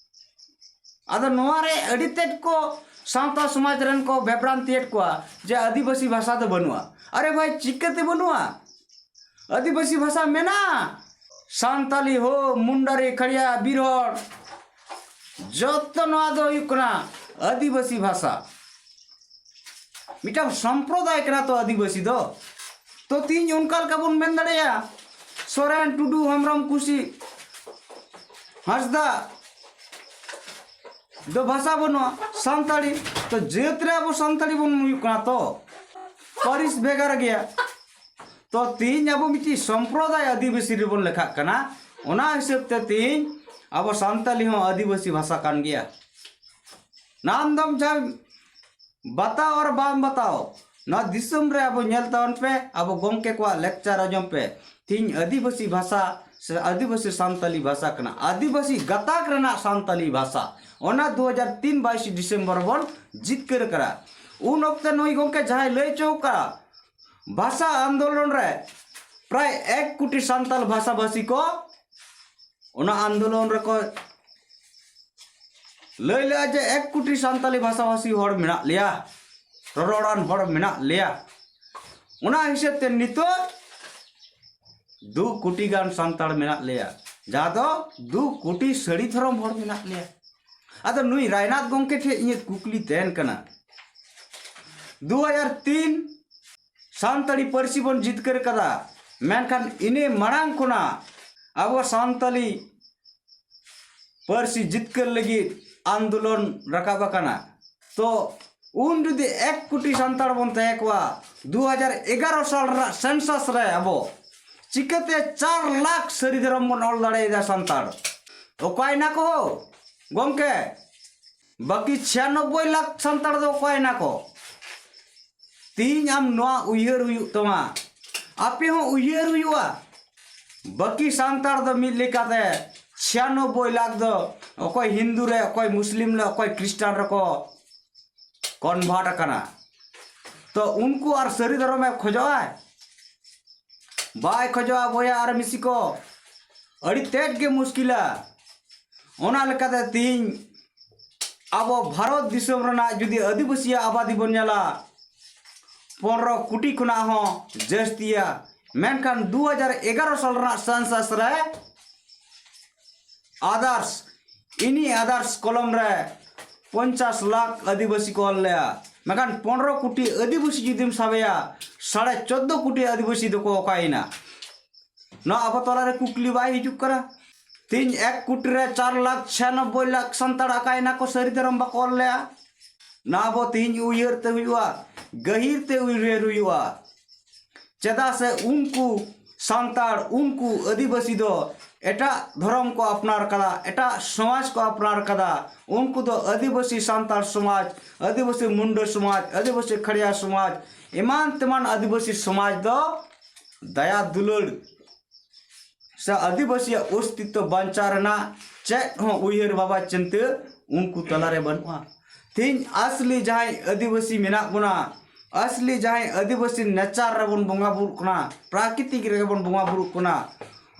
ᱟᱫᱚ ᱱᱚᱣᱟ ᱨᱮ ᱟᱹᱰᱤ ᱛᱮᱫ ᱠᱚ ᱥᱟᱶᱛᱟ ᱥᱚᱢᱟᱡᱽ ᱨᱮᱱ ᱠᱚ ᱵᱷᱮᱵᱽᱨᱟᱱᱛᱤᱭᱮᱫ ᱠᱚᱣᱟ ᱡᱮ ᱟᱹᱫᱤᱵᱟᱹᱥᱤ ᱵᱷᱟᱥᱟ ᱫᱚ ᱵᱟᱹᱱᱩᱜᱼᱟ᱾ ᱟᱨᱮ ᱵᱷᱟᱭ, ᱪᱤᱠᱟᱹᱛᱮ ᱵᱟᱹᱱᱩᱜᱼᱟ? ᱟᱹᱫᱤᱵᱟᱹᱥᱤ ᱵᱷᱟᱥᱟ ᱢᱮᱱᱟᱜᱼᱟ᱾ ᱥᱟᱱᱛᱟᱞᱤ ᱦᱳ, ᱢᱩᱱᱰᱟᱨᱤ, ᱠᱷᱟᱲᱤᱭᱟ, ᱵᱤᱨ ᱦᱚᱲ, ᱡᱚᱛᱚ ᱱᱚᱣᱟ ᱫᱚ ᱦᱩᱭᱩᱜ ᱠᱟᱱᱟ ᱟᱹᱫᱤᱵᱟᱹᱥᱤ ᱵᱷᱟᱥᱟ᱾ ᱢᱤᱫᱴᱟᱝ ᱥᱚᱢᱯᱨᱚᱫᱟᱭ ᱠᱟᱱᱟ ᱛᱚ ᱟᱹᱫᱤᱵᱟᱹᱥᱤ ᱫᱚ᱾ ᱛᱚ ᱛᱤᱦᱤᱧ ᱚᱱᱠᱟ ᱞᱮᱠᱟ ᱵᱚᱱ ᱢᱮᱱ ᱫᱟᱲᱮᱭᱟᱜᱼᱟ, ᱥᱚᱨᱮᱱ, ᱴᱩᱰᱩ, ᱦᱮᱢᱵᱨᱚᱢ, ᱠᱩᱥᱤ, ᱦᱟᱸᱥᱫᱟ ᱫᱚ ᱵᱷᱟᱥᱟ ᱵᱟᱹᱱᱩᱜᱼᱟ, ᱥᱟᱱᱛᱟᱲᱤ᱾ ᱛᱚ ᱡᱟᱹᱛ ᱨᱮ ᱟᱵᱚ ᱥᱟᱱᱛᱟᱲᱤ ᱵᱚᱱ ᱦᱩᱭᱩᱜ ᱠᱟᱱᱟ, ᱛᱚ ᱯᱟᱹᱨᱤᱥ ᱵᱷᱮᱜᱟᱨ ᱜᱮᱭᱟ᱾ ᱛᱚ ᱛᱤᱦᱤᱧ ᱟᱵᱚ ᱢᱤᱫᱴᱤᱡ ᱥᱚᱢᱯᱨᱚᱫᱟᱭ ᱟᱹᱫᱤᱵᱟᱹᱥᱤ ᱨᱮᱵᱚᱱ ᱞᱮᱠᱷᱟᱜ ᱠᱟᱱᱟ᱾ ᱚᱱᱟ ᱦᱤᱥᱟᱹᱵ ᱛᱮ ᱛᱤᱦᱤᱧ ᱟᱵᱚ ᱥᱟᱱᱛᱟᱞᱤ ᱦᱚᱸ ᱟᱹᱫᱤᱵᱟᱹᱥᱤ ᱵᱷᱟᱥᱟ ᱠᱟᱱ ᱜᱮᱭᱟ᱾ ᱱᱟᱢ ᱫᱚᱢ ᱡᱟᱦᱟᱸ ᱵᱟᱛᱟᱣ ᱟᱨ ᱵᱟᱢ ᱵᱟᱛᱟᱣ, ᱱᱚᱣᱟ ᱫᱤᱥᱚᱢ ᱨᱮ ᱟᱵᱚ ᱧᱮᱞ ᱛᱟᱵᱚᱱ ᱯᱮ, ᱟᱵᱚ ᱜᱚᱢᱠᱮ ᱠᱚᱣᱟᱜ lecture ᱟᱸᱡᱚᱢ ᱯᱮ᱾ ᱛᱤᱦᱤᱧ ᱟᱹᱫᱤᱵᱟᱹᱥᱤ ᱵᱷᱟᱥᱟ ᱥᱮ ᱟᱹᱫᱤᱵᱟᱹᱥᱤ ᱥᱟᱱᱛᱟᱞᱤ ᱵᱷᱟᱥᱟ ᱠᱟᱱᱟ, ᱟᱹᱫᱤᱵᱟᱹᱥᱤ ᱜᱟᱛᱟᱠ ᱨᱮᱱᱟᱜ ᱥᱟᱱᱛᱟᱞᱤ ᱵᱷᱟᱥᱟ, ᱚᱱᱟ ᱫᱩ ᱦᱟᱡᱟᱨ ᱛᱤᱱ ᱵᱟᱭᱤᱥ ᱰᱤᱥᱮᱢᱵᱚᱨ ᱵᱚᱱ ᱡᱤᱛᱠᱟᱹᱨ ᱠᱟᱱᱟ᱾ ᱩᱱ ᱚᱠᱛᱮ ᱱᱩᱭ ᱜᱚᱢᱠᱮ ᱡᱟᱦᱟᱸᱭ ᱞᱟᱹᱭ ᱦᱚᱪᱚ ᱠᱟᱜᱼᱟ, ᱵᱷᱟᱥᱟ ᱟᱱᱫᱳᱞᱚᱱ ᱨᱮ ᱯᱨᱟᱭ ᱮᱠ ᱠᱳᱴᱤ ᱥᱟᱱᱛᱟᱞ ᱵᱷᱟᱥᱟᱵᱷᱟᱥᱤ ᱠᱚ ᱚᱱᱟ ᱟᱱᱫᱳᱞᱚᱱ ᱨᱮᱠᱚ ᱞᱟᱹᱭ ᱞᱮᱜᱼᱟ ᱡᱮ ᱮᱠ ᱠᱳᱴᱤ ᱥᱟᱱᱛᱟᱞᱤ ᱵᱷᱟᱥᱟᱵᱷᱟᱥᱤ ᱦᱚᱲ ᱢᱮᱱᱟᱜ ᱞᱮᱭᱟ, ᱨᱚᱨᱚᱲᱟᱱ ᱦᱚᱲ ᱢᱮᱱᱟᱜ ᱞᱮᱭᱟ᱾ ᱚᱱᱟ ᱦᱤᱥᱟᱹᱵ ᱛᱮ ᱱᱤᱛᱚᱜ ᱫᱩ ᱠᱳᱴᱤ ᱜᱟᱱ ᱥᱟᱱᱛᱟᱲ ᱢᱮᱱᱟᱜ ᱞᱮᱭᱟ, ᱡᱟᱦᱟᱸ ᱫᱚ ᱫᱩ ᱠᱳᱴᱤ ᱥᱟᱹᱲᱤ ᱫᱷᱚᱨᱚᱢ ᱦᱚᱲ ᱢᱮᱱᱟᱜ ᱞᱮᱭᱟ᱾ ᱟᱫᱚ ᱱᱩᱭ ᱨᱟᱭᱱᱟᱛᱷ ᱜᱚᱢᱠᱮ ᱴᱷᱮᱱ ᱤᱧᱟᱹᱜ ᱠᱩᱠᱞᱤ ᱛᱟᱦᱮᱱ ᱠᱟᱱᱟ, ᱫᱩ ᱦᱟᱡᱟᱨ ᱛᱤᱱ ᱥᱟᱱᱛᱟᱲᱤ ᱯᱟᱹᱨᱥᱤ ᱵᱚᱱ ᱡᱤᱛᱠᱟᱹᱨ ᱠᱟᱫᱟ, ᱢᱮᱱᱠᱷᱟᱱ ᱤᱱᱟᱹ ᱢᱟᱲᱟᱝ ᱠᱷᱚᱱᱟᱜ ᱟᱵᱚ ᱥᱟᱱᱛᱟᱲᱤ ᱯᱟᱹᱨᱥᱤ ᱡᱤᱛᱠᱟᱹᱨ ᱞᱟᱹᱜᱤᱫ ᱟᱱᱫᱳᱞᱚᱱ ᱨᱟᱠᱟᱵ ᱟᱠᱟᱱᱟ᱾ ᱛᱚ ᱩᱱ ᱡᱩᱫᱤ ᱮᱠ ᱠᱳᱴᱤ ᱥᱟᱱᱛᱟᱲ ᱵᱚᱱ ᱛᱟᱦᱮᱸ ᱠᱚᱜᱼᱟ, ᱫᱩ ᱦᱟᱡᱟᱨ ᱮᱜᱟᱨᱚ ᱥᱟᱞ ᱨᱮᱱᱟᱜ ᱥᱮᱱᱥᱟᱥ ᱨᱮ ᱟᱵᱚ ᱪᱤᱠᱟᱹᱛᱮ ᱪᱟᱨ ᱞᱟᱠᱷ ᱥᱟᱹᱨᱤ ᱫᱷᱚᱨᱚᱢ ᱵᱚᱱ ᱚᱞ ᱫᱟᱲᱮᱭᱟᱫᱟ ᱥᱟᱱᱛᱟᱲ? ᱚᱠᱟᱭᱮᱱᱟ ᱠᱚ ᱜᱚᱢᱠᱮ? ᱵᱟᱹᱠᱤ ᱪᱷᱤᱭᱟᱱᱚᱵᱵᱳᱭ ᱞᱟᱠᱷ ᱥᱟᱱᱛᱟᱲ ᱫᱚ ᱚᱠᱟᱭᱮᱱᱟ ᱠᱚ? ᱛᱤᱦᱤᱧ ᱟᱢ ᱱᱚᱣᱟ ᱩᱭᱦᱟᱹᱨ ᱦᱩᱭᱩᱜ ᱛᱟᱢᱟ, ᱟᱯᱮ ᱦᱚᱸ ᱩᱭᱦᱟᱹᱨ ᱦᱩᱭᱩᱜᱼᱟ᱾ ᱵᱟᱹᱠᱤ ᱥᱟᱱᱛᱟᱲ ᱫᱚ ᱢᱤᱫ ᱞᱮᱠᱟᱛᱮ ᱪᱷᱤᱭᱟᱱᱚᱵᱵᱳᱭ ᱞᱟᱠᱷ ᱫᱚ ᱚᱠᱚᱭ ᱦᱤᱱᱫᱩ ᱨᱮ, ᱚᱠᱚᱭ ᱢᱩᱥᱞᱤᱢ ᱨᱮ, ᱚᱠᱚᱭ ᱠᱷᱨᱤᱥᱴᱟᱱ ᱨᱮᱠᱚ ᱠᱚᱱᱵᱷᱟᱨᱴ ᱟᱠᱟᱱᱟ᱾ ᱛᱚ ᱩᱱᱠᱩ ᱟᱨ ᱥᱟᱹᱨᱤ ᱫᱷᱚᱨᱚᱢᱮ ᱠᱷᱚᱡᱚᱜᱼᱟᱭ? ᱵᱟᱭ ᱠᱷᱚᱡᱚᱜᱼᱟ ᱵᱚᱭᱦᱟ ᱟᱨ ᱢᱤᱥᱤ ᱠᱚ, ᱟᱹᱰᱤ ᱛᱮᱫ ᱜᱮ ᱢᱩᱥᱠᱤᱞᱟ᱾ ᱚᱱᱟ ᱞᱮᱠᱟᱛᱮ ᱛᱤᱦᱤᱧ ᱟᱵᱚ ᱵᱷᱟᱨᱚᱛ ᱫᱤᱥᱚᱢ ᱨᱮᱱᱟᱜ ᱡᱩᱫᱤ ᱟᱹᱫᱤᱵᱟᱹᱥᱤᱭᱟᱜ ᱟᱵᱟᱫᱤ ᱵᱚᱱ ᱧᱮᱞᱟ, ᱯᱚᱱᱨᱚ ᱠᱳᱴᱤ ᱠᱷᱚᱱᱟᱜ ᱦᱚᱸ ᱡᱟᱹᱥᱛᱤᱭᱟ᱾ ᱢᱮᱱᱠᱷᱟᱱ ᱫᱩ ᱦᱟᱡᱟᱨ ᱮᱜᱟᱨᱚ ᱥᱟᱞ ᱨᱮᱱᱟᱜ ᱥᱮᱱᱥᱟᱥ ᱨᱮ ᱟᱫᱟᱨᱥ, ᱤᱱᱤ ᱟᱫᱟᱨᱥ ᱠᱚᱞᱚᱢ ᱨᱮ ᱯᱚᱧᱪᱟᱥ ᱞᱟᱠᱷ ᱟᱹᱫᱤᱵᱟᱹᱥᱤ ᱠᱚ ᱚᱞ ᱞᱮᱜᱼᱟ᱾ ᱢᱮᱱᱠᱷᱟᱱ ᱯᱚᱱᱨᱚ ᱠᱳᱴᱤ ᱟᱹᱫᱤᱵᱟᱹᱥᱤ ᱡᱩᱫᱤᱢ ᱥᱟᱵᱮᱭᱟ, ᱥᱟᱲᱮ ᱪᱳᱫᱫᱳ ᱠᱳᱴᱤ ᱟᱹᱫᱤᱵᱟᱹᱥᱤ ᱫᱚᱠᱚ ᱚᱠᱟᱭᱮᱱᱟ? ᱱᱚᱣᱟ ᱟᱵᱚ ᱛᱟᱞᱟᱨᱮ ᱠᱩᱠᱞᱤ ᱵᱟᱭ ᱦᱤᱡᱩᱜ ᱠᱟᱱᱟ? ᱛᱤᱦᱤᱧ ᱮᱠ ᱠᱳᱴᱤ ᱨᱮ ᱪᱟᱨ ᱞᱟᱠᱷ ᱪᱷᱤᱭᱟᱱᱚᱵᱵᱳᱭ ᱞᱟᱠᱷ ᱥᱟᱱᱛᱟᱲ ᱟᱠᱟᱭᱮᱱᱟ ᱠᱚ ᱥᱟᱹᱨᱤ ᱫᱷᱚᱨᱚᱢ ᱵᱟᱠᱚ ᱚᱞ ᱞᱮᱜᱼᱟ? ᱱᱚᱣᱟ ᱟᱵᱚ ᱛᱤᱦᱤᱧ ᱩᱭᱦᱟᱹᱨ ᱛᱮ ᱦᱩᱭᱩᱜᱼᱟ, ᱜᱟᱹᱦᱤᱨ ᱛᱮ ᱩᱭᱦᱟᱹᱨ ᱦᱩᱭᱩᱜᱼᱟ᱾ ᱪᱮᱫᱟᱜ ᱥᱮ ᱩᱱᱠᱩ ᱥᱟᱱᱛᱟᱲ, ᱩᱱᱠᱩ ᱟᱹᱫᱤᱵᱟᱹᱥᱤ ᱫᱚ ᱮᱴᱟᱜ ᱫᱷᱚᱨᱚᱢ ᱠᱚ ᱟᱯᱱᱟᱨ ᱠᱟᱫᱟ, ᱮᱴᱟᱜ ᱥᱚᱢᱟᱡᱽ ᱠᱚ ᱟᱯᱱᱟᱨ ᱠᱟᱫᱟ᱾ ᱩᱱᱠᱩ ᱫᱚ ᱟᱹᱫᱤᱵᱟᱹᱥᱤ ᱥᱟᱱᱛᱟᱲ ᱥᱚᱢᱟᱡᱽ, ᱟᱹᱫᱤᱵᱟᱹᱥᱤ ᱢᱩᱱᱰᱟᱹ ᱥᱚᱢᱟᱡᱽ, ᱟᱹᱫᱤᱵᱟᱹᱥᱤ ᱠᱷᱟᱲᱭᱟ ᱥᱚᱢᱟᱡᱽ, ᱮᱢᱟᱱ ᱛᱮᱢᱟᱱ ᱟᱹᱫᱤᱵᱟᱹᱥᱤ ᱥᱚᱢᱟᱡᱽ ᱫᱚ ᱫᱟᱭᱟ ᱫᱩᱞᱟᱹᱲ ᱥᱮ ᱟᱹᱫᱤᱵᱟᱹᱥᱤᱭᱟᱜ ᱚᱥᱛᱤᱛᱛᱚ ᱵᱟᱧᱪᱟᱣ ᱨᱮᱱᱟᱜ ᱪᱮᱫ ᱦᱚᱸ ᱩᱭᱦᱟᱹᱨ ᱵᱷᱟᱵᱟ ᱪᱤᱱᱛᱟᱹ ᱩᱱᱠᱩ ᱛᱟᱞᱟᱨᱮ ᱵᱟᱹᱱᱩᱜᱼᱟ᱾ ᱛᱮᱦᱮᱧ ᱟᱥᱞᱤ ᱡᱟᱦᱟᱸᱭ ᱟᱹᱫᱤᱵᱟᱹᱥᱤ ᱢᱮᱱᱟᱜ ᱵᱚᱱᱟ, ᱟᱥᱞᱤ ᱡᱟᱦᱟᱸᱭ ᱟᱹᱫᱤᱵᱟᱹᱥᱤ ᱱᱮᱪᱟᱨ ᱨᱮᱵᱚᱱ ᱵᱚᱸᱜᱟ ᱵᱩᱨᱩᱜ ᱠᱟᱱᱟ, ᱯᱨᱟᱠᱨᱤᱛᱤᱠ ᱨᱮᱜᱮ ᱵᱚᱱ ᱵᱚᱸᱜᱟ ᱵᱩᱨᱩᱜ ᱠᱟᱱᱟ,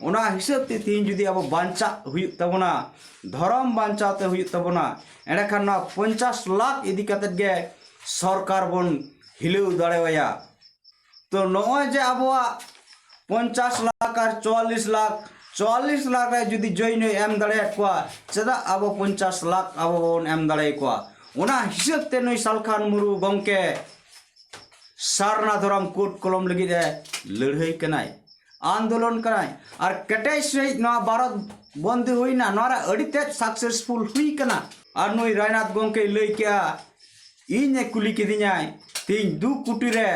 ᱚᱱᱟ ᱦᱤᱥᱟᱹᱵ ᱛᱮ ᱛᱮᱦᱮᱧ ᱡᱩᱫᱤ ᱟᱵᱚ ᱵᱟᱧᱪᱟᱜ ᱦᱩᱭᱩᱜ ᱛᱟᱵᱚᱱᱟ, ᱫᱷᱚᱨᱚᱢ ᱵᱟᱧᱪᱟᱣ ᱛᱮ ᱦᱩᱭᱩᱜ ᱛᱟᱵᱚᱱᱟ, ᱮᱸᱰᱮᱠᱷᱟᱱ ᱱᱚᱣᱟ ᱯᱚᱧᱪᱟᱥ ᱞᱟᱠᱷ ᱤᱫᱤ ᱠᱟᱛᱮᱫ ᱜᱮ ᱥᱚᱨᱠᱟᱨ ᱵᱚᱱ ᱦᱤᱞᱟᱹᱣ ᱫᱟᱲᱮᱣᱟᱭᱟ᱾ ᱛᱚ ᱱᱚᱜᱼᱚᱭ ᱡᱮ ᱟᱵᱚᱣᱟᱜ ᱯᱚᱧᱪᱟᱥ ᱞᱟᱠᱷ ᱟᱨ ᱪᱩᱣᱟᱞᱞᱤᱥ ᱞᱟᱠᱷ, ᱪᱩᱣᱟᱞᱞᱤᱥ ᱞᱟᱠᱷ ᱨᱮ ᱡᱩᱫᱤ ᱡᱚᱭᱱᱚᱭ ᱮᱢ ᱫᱟᱲᱮᱭᱟᱫ ᱠᱚᱣᱟ, ᱪᱮᱫᱟᱜ ᱟᱵᱚ ᱯᱚᱧᱪᱟᱥ ᱞᱟᱠᱷ ᱟᱵᱚ ᱵᱟᱵᱚᱱ ᱮᱢ ᱫᱟᱲᱮᱭᱟᱠᱚᱣᱟ? ᱚᱱᱟ ᱦᱤᱥᱟᱹᱵ ᱛᱮ ᱱᱩᱭ ᱥᱟᱞᱠᱷᱟᱱ ᱢᱩᱨᱢᱩ ᱜᱚᱢᱠᱮ ᱥᱟᱨᱱᱟ ᱫᱷᱚᱨᱚᱢ ᱠᱳᱰ ᱠᱚᱞᱚᱢ ᱞᱟᱹᱜᱤᱫ ᱮ ᱞᱟᱹᱲᱦᱟᱹᱭ ᱠᱟᱱᱟᱭ, ᱟᱱᱫᱳᱞᱚᱱ ᱠᱟᱱᱟᱭ᱾ ᱟᱨ ᱠᱮᱴᱮᱡ ᱥᱟᱺᱦᱤᱡ ᱱᱚᱣᱟ ᱵᱷᱟᱨᱚᱛ ᱵᱚᱱᱫᱤ ᱦᱩᱭᱱᱟ, ᱱᱚᱣᱟ ᱨᱮ ᱟᱹᱰᱤ ᱛᱮᱫ ᱥᱟᱠᱥᱮᱥᱯᱷᱩᱞ ᱦᱩᱭ ᱠᱟᱱᱟ᱾ ᱟᱨ ᱱᱩᱭ ᱨᱟᱭᱱᱟᱛᱷ ᱜᱚᱢᱠᱮᱭ ᱞᱟᱹᱭ ᱠᱮᱜᱼᱟ, ᱤᱧ ᱮ ᱠᱩᱞᱤ ᱠᱤᱫᱤᱧᱟᱭ, ᱛᱤᱦᱤᱧ ᱫᱩ ᱠᱳᱴᱤ ᱨᱮ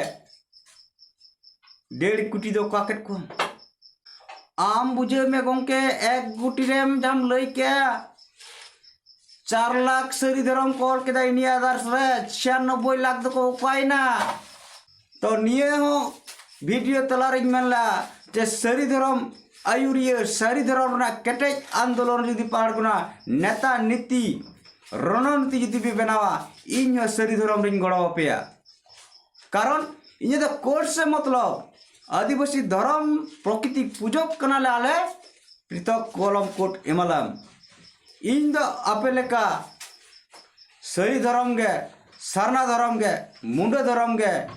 ᱰᱮᱲ ᱠᱳᱴᱤ ᱫᱚ ᱚᱠᱟ ᱠᱮᱫ ᱠᱚᱣᱟ? ᱟᱢ ᱵᱩᱡᱷᱟᱹᱣ ᱢᱮ ᱜᱚᱢᱠᱮ, ᱮᱠ ᱠᱳᱴᱤ ᱨᱮᱢ ᱡᱟᱢ ᱞᱟᱹᱭ ᱠᱮᱜᱼᱟ, ᱪᱟᱨ ᱞᱟᱠᱷ ᱥᱟᱹᱨᱤ ᱫᱷᱚᱨᱚᱢ ᱠᱚ ᱚᱞ ᱠᱮᱫᱟ ᱤᱱᱰᱤᱭᱟ ᱟᱫᱟᱨᱥ ᱨᱮ, ᱪᱷᱤᱭᱟᱱᱚᱵᱵᱳᱭ ᱞᱟᱠᱷ ᱫᱚᱠᱚ ᱚᱠᱟᱭᱮᱱᱟ? ᱛᱚ ᱱᱤᱭᱟᱹ ᱦᱚᱸ ᱵᱷᱤᱰᱤᱭᱳ ᱛᱟᱞᱟ ᱨᱮᱧ ᱢᱮᱱ ᱞᱮᱫᱟ ᱡᱮ ᱥᱟᱹᱨᱤ ᱫᱷᱚᱨᱚᱢ ᱟᱹᱭᱩᱨᱤᱭᱟᱹ, ᱥᱟᱹᱨᱤ ᱫᱷᱚᱨᱚᱢ ᱨᱮᱱᱟᱜ ᱠᱮᱴᱮᱡ ᱟᱱᱫᱳᱞᱚᱱ ᱡᱩᱫᱤ ᱯᱮ ᱟᱬᱜᱚᱱᱟ, ᱱᱮᱛᱟ ᱱᱤᱛᱤ, ᱨᱚᱱᱚᱱᱤᱛᱤ ᱡᱩᱫᱤ ᱯᱮ ᱵᱮᱱᱟᱣᱟ, ᱤᱧ ᱦᱚᱸ ᱥᱟᱹᱨᱤ ᱫᱷᱚᱨᱚᱢ ᱨᱤᱧ ᱜᱚᱲᱚ ᱟᱯᱮᱭᱟ᱾ ᱠᱟᱨᱚᱱ ᱤᱧᱟᱹᱜ ᱫᱚ ᱠᱳᱰ ᱥᱮ ᱢᱚᱛᱞᱚᱵ, ᱟᱹᱫᱤᱵᱟᱹᱥᱤ ᱫᱷᱚᱨᱚᱢ ᱯᱨᱚᱠᱨᱤᱛᱤ ᱯᱩᱡᱚᱠ ᱠᱟᱱᱟᱞᱮ ᱟᱞᱮ, ᱯᱨᱤᱛᱚᱠ ᱠᱚᱞᱚᱢ ᱠᱳᱰ ᱮᱢᱟᱞᱮᱢ᱾ ᱤᱧ ᱫᱚ ᱟᱯᱮ ᱞᱮᱠᱟ ᱥᱟᱹᱨᱤ ᱫᱷᱚᱨᱚᱢ ᱜᱮ, ᱥᱟᱨᱱᱟ ᱫᱷᱚᱨᱚᱢ ᱜᱮ, ᱢᱩᱸᱰᱟᱹ ᱫᱷᱚᱨᱚᱢ ᱜᱮ,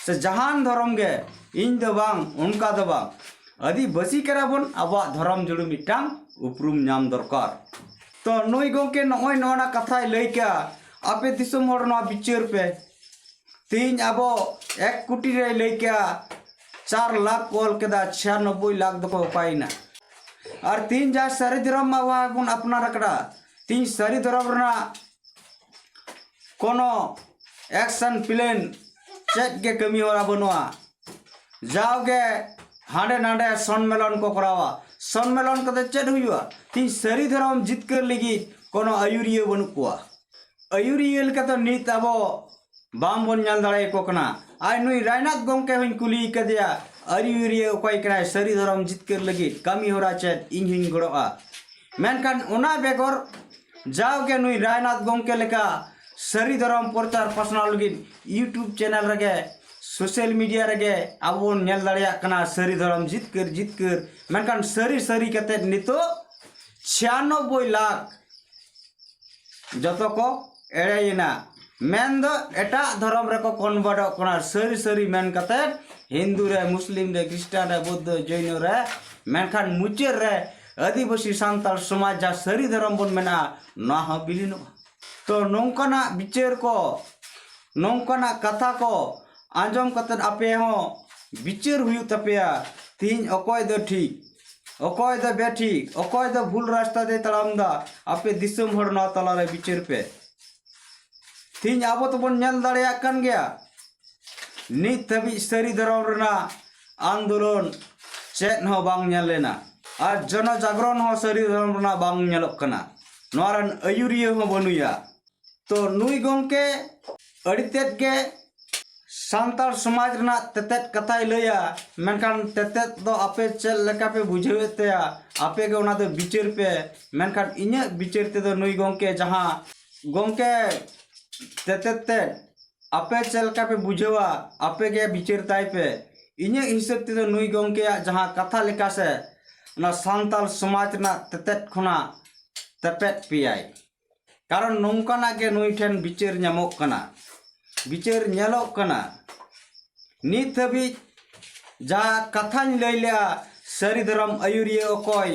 ᱥᱮ ᱡᱟᱦᱟᱱ ᱫᱷᱚᱨᱚᱢ ᱜᱮ, ᱤᱧ ᱫᱚ ᱵᱟᱝ, ᱚᱱᱠᱟ ᱫᱚ ᱵᱟᱝ᱾ ᱟᱹᱫᱤᱵᱟᱹᱥᱤ ᱠᱟᱱᱟ ᱵᱚᱱ, ᱟᱵᱚᱣᱟᱜ ᱫᱷᱚᱨᱚᱢ ᱡᱩᱲᱩ ᱢᱤᱫᱴᱟᱝ ᱩᱯᱨᱩᱢ ᱧᱟᱢ ᱫᱚᱨᱠᱟᱨ᱾ ᱛᱚ ᱱᱩᱭ ᱜᱚᱢᱠᱮ ᱱᱚᱜᱼᱚᱭ ᱱᱚᱣᱟ ᱠᱟᱛᱷᱟᱭ ᱞᱟᱹᱭ ᱠᱮᱜᱼᱟ, ᱟᱯᱮ ᱫᱤᱥᱚᱢ ᱦᱚᱲ ᱱᱚᱣᱟ ᱵᱤᱪᱟᱹᱨ ᱯᱮ᱾ ᱛᱤᱦᱤᱧ ᱟᱵᱚ ᱮᱠ ᱠᱳᱴᱤ ᱨᱮᱭ ᱞᱟᱹᱭ ᱠᱮᱜᱼᱟ, ᱪᱟᱨ ᱞᱟᱠᱷ ᱠᱚ ᱚᱞ ᱠᱮᱫᱟ, ᱪᱷᱤᱭᱟᱱᱚᱵᱵᱳᱭ ᱞᱟᱠᱷ ᱫᱚᱠᱚ ᱚᱠᱟᱭᱮᱱᱟ? ᱟᱨ ᱛᱤᱦᱤᱧ ᱡᱟᱦᱟᱸ ᱥᱟᱹᱨᱤ ᱫᱷᱚᱨᱚᱢ ᱢᱟ ᱵᱚᱱ ᱟᱯᱱᱟᱨ ᱟᱠᱟᱫᱟ, ᱛᱤᱦᱤᱧ ᱥᱟᱹᱨᱤ ᱫᱷᱚᱨᱚᱢ ᱨᱮᱱᱟᱜ ᱠᱳᱱᱳ ᱮᱠᱥᱚᱱ ᱯᱞᱮᱱ ᱪᱮᱫ ᱜᱮ ᱠᱟᱹᱢᱤ ᱦᱚᱨᱟ ᱵᱟᱹᱱᱩᱜᱼᱟ᱾ ᱡᱟᱣᱜᱮ ᱦᱟᱸᱰᱮ ᱱᱟᱰᱮ ᱥᱚᱱᱢᱮᱞᱚᱱ ᱠᱚ ᱠᱚᱨᱟᱣᱟ᱾ ᱥᱚᱱᱢᱮᱞᱚᱱ ᱠᱟᱛᱮ ᱪᱮᱫ ᱦᱩᱭᱩᱜᱼᱟ? ᱛᱤᱦᱤᱧ ᱥᱟᱹᱨᱤ ᱫᱷᱚᱨᱚᱢ ᱡᱤᱛᱠᱟᱹᱨ ᱞᱟᱹᱜᱤᱫ ᱠᱳᱱᱳ ᱟᱹᱭᱩᱨᱤᱭᱟᱹ ᱵᱟᱹᱱᱩᱜ ᱠᱚᱣᱟ᱾ ᱟᱹᱭᱩᱨᱤᱭᱟᱹ ᱞᱮᱠᱟᱛᱮ ᱱᱤᱛ ᱟᱵᱚ ᱵᱟᱝ ᱵᱚᱱ ᱧᱮᱞ ᱫᱟᱲᱮᱭᱟᱠᱚ ᱠᱟᱱᱟ᱾ ᱟᱨ ᱱᱩᱭ ᱨᱟᱭᱱᱟᱛᱷ ᱜᱚᱢᱠᱮ ᱦᱚᱧ ᱠᱩᱞᱤ ᱠᱟᱫᱮᱭᱟ, ᱟᱹᱭᱩᱨᱤᱭᱟᱹ ᱚᱠᱚᱭ ᱠᱟᱱᱟᱭ ᱥᱟᱹᱨᱤ ᱫᱷᱚᱨᱚᱢ ᱡᱤᱛᱠᱟᱹᱨ ᱞᱟᱹᱜᱤᱫ ᱠᱟᱹᱢᱤ ᱦᱚᱨᱟ ᱪᱮᱫ, ᱤᱧ ᱦᱚᱧ ᱜᱚᱲᱚᱜᱼᱟ᱾ ᱢᱮᱱᱠᱷᱟᱱ ᱚᱱᱟ ᱵᱮᱜᱚᱨ ᱡᱟᱣᱜᱮ ᱱᱩᱭ ᱨᱟᱭᱱᱟᱛᱷ ᱜᱚᱢᱠᱮ ᱞᱮᱠᱟ ᱥᱟᱹᱨᱤ ᱫᱷᱚᱨᱚᱢ ᱯᱨᱚᱪᱟᱨ ᱯᱟᱥᱱᱟᱣ ᱞᱟᱹᱜᱤᱫ YouTube ᱪᱮᱱᱮᱞ ᱨᱮᱜᱮ, ᱥᱳᱥᱟᱞ ᱢᱤᱰᱤᱭᱟ ᱨᱮᱜᱮ ᱟᱵᱚ ᱵᱚᱱ ᱧᱮᱞ ᱫᱟᱲᱮᱭᱟᱜ ᱠᱟᱱᱟ ᱥᱟᱹᱨᱤ ᱫᱷᱚᱨᱚᱢ ᱡᱤᱛᱠᱟᱹᱨ ᱡᱤᱛᱠᱟᱹᱨ᱾ ᱢᱮᱱᱠᱷᱟᱱ ᱥᱟᱹᱨᱤ ᱥᱟᱹᱨᱤ ᱠᱟᱛᱮᱫ ᱱᱤᱛᱚᱜ ᱪᱷᱤᱭᱟᱱᱚᱵᱵᱳᱭ ᱞᱟᱠᱷ ᱡᱚᱛᱚ ᱠᱚ ᱮᱲᱮᱭᱮᱱᱟ᱾ ᱢᱮᱱᱫᱚ ᱮᱴᱟᱜ ᱫᱷᱚᱨᱚᱢ ᱨᱮᱠᱚ ᱠᱚᱱᱵᱷᱟᱨᱴᱚᱜ ᱠᱟᱱᱟ, ᱥᱟᱹᱨᱤ ᱥᱟᱹᱨᱤ ᱢᱮᱱ ᱠᱟᱛᱮᱫ ᱦᱤᱱᱫᱩ ᱨᱮ, ᱢᱩᱥᱞᱤᱢ ᱨᱮ, ᱠᱷᱨᱤᱥᱴᱟᱱ ᱨᱮ, ᱵᱳᱫᱽᱫᱷᱚ, ᱡᱚᱭᱱᱚ ᱨᱮ᱾ ᱢᱮᱱᱠᱷᱟᱱ ᱢᱩᱪᱟᱹᱫ ᱨᱮ ᱟᱹᱫᱤᱵᱟᱹᱥᱤ ᱥᱟᱱᱛᱟᱲ ᱥᱚᱢᱟᱡᱽ ᱡᱟᱦᱟᱸ ᱥᱟᱹᱨᱤ ᱫᱷᱚᱨᱚᱢ ᱵᱚᱱ ᱢᱮᱱᱟ, ᱱᱚᱣᱟ ᱦᱚᱸ ᱵᱤᱞᱤᱱᱚᱜᱼᱟ᱾ ᱛᱚ ᱱᱚᱝᱠᱟᱱᱟᱜ ᱵᱤᱪᱟᱹᱨ ᱠᱚ, ᱱᱚᱝᱠᱟᱱᱟᱜ ᱠᱟᱛᱷᱟ ᱠᱚ ᱟᱸᱡᱚᱢ ᱠᱟᱛᱮᱫ ᱟᱯᱮ ᱦᱚᱸ ᱵᱤᱪᱟᱹᱨ ᱦᱩᱭᱩᱜ ᱛᱟᱯᱮᱭᱟ᱾ ᱛᱤᱦᱤᱧ ᱚᱠᱚᱭ ᱫᱚ ᱴᱷᱤᱠ, ᱚᱠᱚᱭ ᱫᱚ ᱵᱮᱴᱷᱤᱠ, ᱚᱠᱚᱭ ᱫᱚ ᱵᱷᱩᱞ ᱨᱟᱥᱛᱟ ᱛᱮᱭ ᱛᱟᱲᱟᱢ ᱮᱫᱟ, ᱟᱯᱮ ᱫᱤᱥᱚᱢ ᱦᱚᱲ ᱱᱚᱣᱟ ᱛᱟᱞᱟᱨᱮ ᱵᱤᱪᱟᱹᱨ ᱯᱮ᱾ ᱛᱤᱦᱤᱧ ᱟᱵᱚ ᱛᱮᱵᱚᱱ ᱧᱮᱞ ᱫᱟᱲᱮᱭᱟᱜ ᱠᱟᱱ ᱜᱮᱭᱟ, ᱱᱤᱛ ᱫᱷᱟᱹᱵᱤᱡ ᱥᱟᱹᱨᱤ ᱫᱷᱚᱨᱚᱢ ᱨᱮᱱᱟᱜ ᱟᱱᱫᱳᱞᱚᱱ ᱪᱮᱫ ᱦᱚᱸ ᱵᱟᱝ ᱧᱮᱞ ᱞᱮᱱᱟ᱾ ᱟᱨ ᱡᱚᱱᱚ ᱡᱟᱜᱽᱨᱚᱱ ᱦᱚᱸ ᱥᱟᱹᱨᱤ ᱫᱷᱚᱨᱚᱢ ᱨᱮᱱᱟᱜ ᱵᱟᱝ ᱧᱮᱞᱚᱜ ᱠᱟᱱᱟ᱾ ᱱᱚᱣᱟ ᱨᱮᱱ ᱟᱹᱭᱩᱨᱤᱭᱟᱹ ᱦᱚᱸ ᱵᱟᱹᱱᱩᱭᱟ᱾ ᱛᱚ ᱱᱩᱭ ᱜᱚᱢᱠᱮ ᱟᱹᱰᱤ ᱛᱮᱫ ᱜᱮ ᱥᱟᱱᱛᱟᱲ ᱥᱚᱢᱟᱡᱽ ᱨᱮᱱᱟᱜ ᱛᱮᱛᱮᱫ ᱠᱟᱛᱷᱟᱭ ᱞᱟᱹᱭᱟ, ᱢᱮᱱᱠᱷᱟᱱ ᱛᱮᱛᱮᱫ ᱫᱚ ᱟᱯᱮ ᱪᱮᱫ ᱞᱮᱠᱟ ᱯᱮ ᱵᱩᱡᱷᱟᱹᱣᱮᱫ ᱛᱟᱭᱟ, ᱟᱯᱮ ᱜᱮ ᱚᱱᱟ ᱫᱚ ᱵᱤᱪᱟᱹᱨ ᱯᱮ᱾ ᱢᱮᱱᱠᱷᱟᱱ ᱤᱧᱟᱹᱜ ᱵᱤᱪᱟᱹᱨ ᱛᱮᱫᱚ ᱱᱩᱭ ᱜᱚᱢᱠᱮ ᱡᱟᱦᱟᱸ ᱜᱚᱢᱠᱮ ᱛᱮᱛᱮᱫ ᱛᱮ ᱟᱯᱮ ᱪᱮᱫ ᱞᱮᱠᱟ ᱯᱮ ᱵᱩᱡᱷᱟᱹᱣᱟ, ᱟᱯᱮ ᱜᱮ ᱵᱤᱪᱟᱹᱨ ᱛᱟᱭ ᱯᱮ᱾ ᱤᱧᱟᱹᱜ ᱦᱤᱥᱟᱹᱵ ᱛᱮᱫᱚ ᱱᱩᱭ ᱜᱚᱢᱠᱮᱭᱟᱜ ᱡᱟᱦᱟᱸ ᱠᱟᱛᱷᱟ ᱞᱮᱠᱟ ᱥᱮ ᱚᱱᱟ ᱥᱟᱱᱛᱟᱲ ᱥᱚᱢᱟᱡᱽ ᱨᱮᱱᱟᱜ ᱛᱮᱛᱮᱫ ᱠᱷᱚᱱᱟᱜ ᱛᱮᱯᱮᱫ ᱯᱮᱭᱟᱭ᱾ ᱠᱟᱨᱚᱱ ᱱᱚᱝᱠᱟᱱᱟᱜ ᱜᱮ ᱱᱩᱭ ᱴᱷᱮᱱ ᱵᱤᱪᱟᱹᱨ ᱧᱟᱢᱚᱜ ᱠᱟᱱᱟ, ᱵᱤᱪᱟᱹᱨ ᱧᱮᱞᱚᱜ ᱠᱟᱱᱟ᱾ ᱱᱤᱛ ᱦᱟᱹᱵᱤᱡ ᱡᱟᱦᱟᱸ ᱠᱟᱛᱷᱟᱧ ᱞᱟᱹᱭ ᱞᱮᱜᱼᱟ, ᱥᱟᱹᱨᱤ ᱫᱷᱚᱨᱚᱢ ᱟᱹᱭᱩᱨᱤᱭᱟᱹ ᱚᱠᱚᱭ,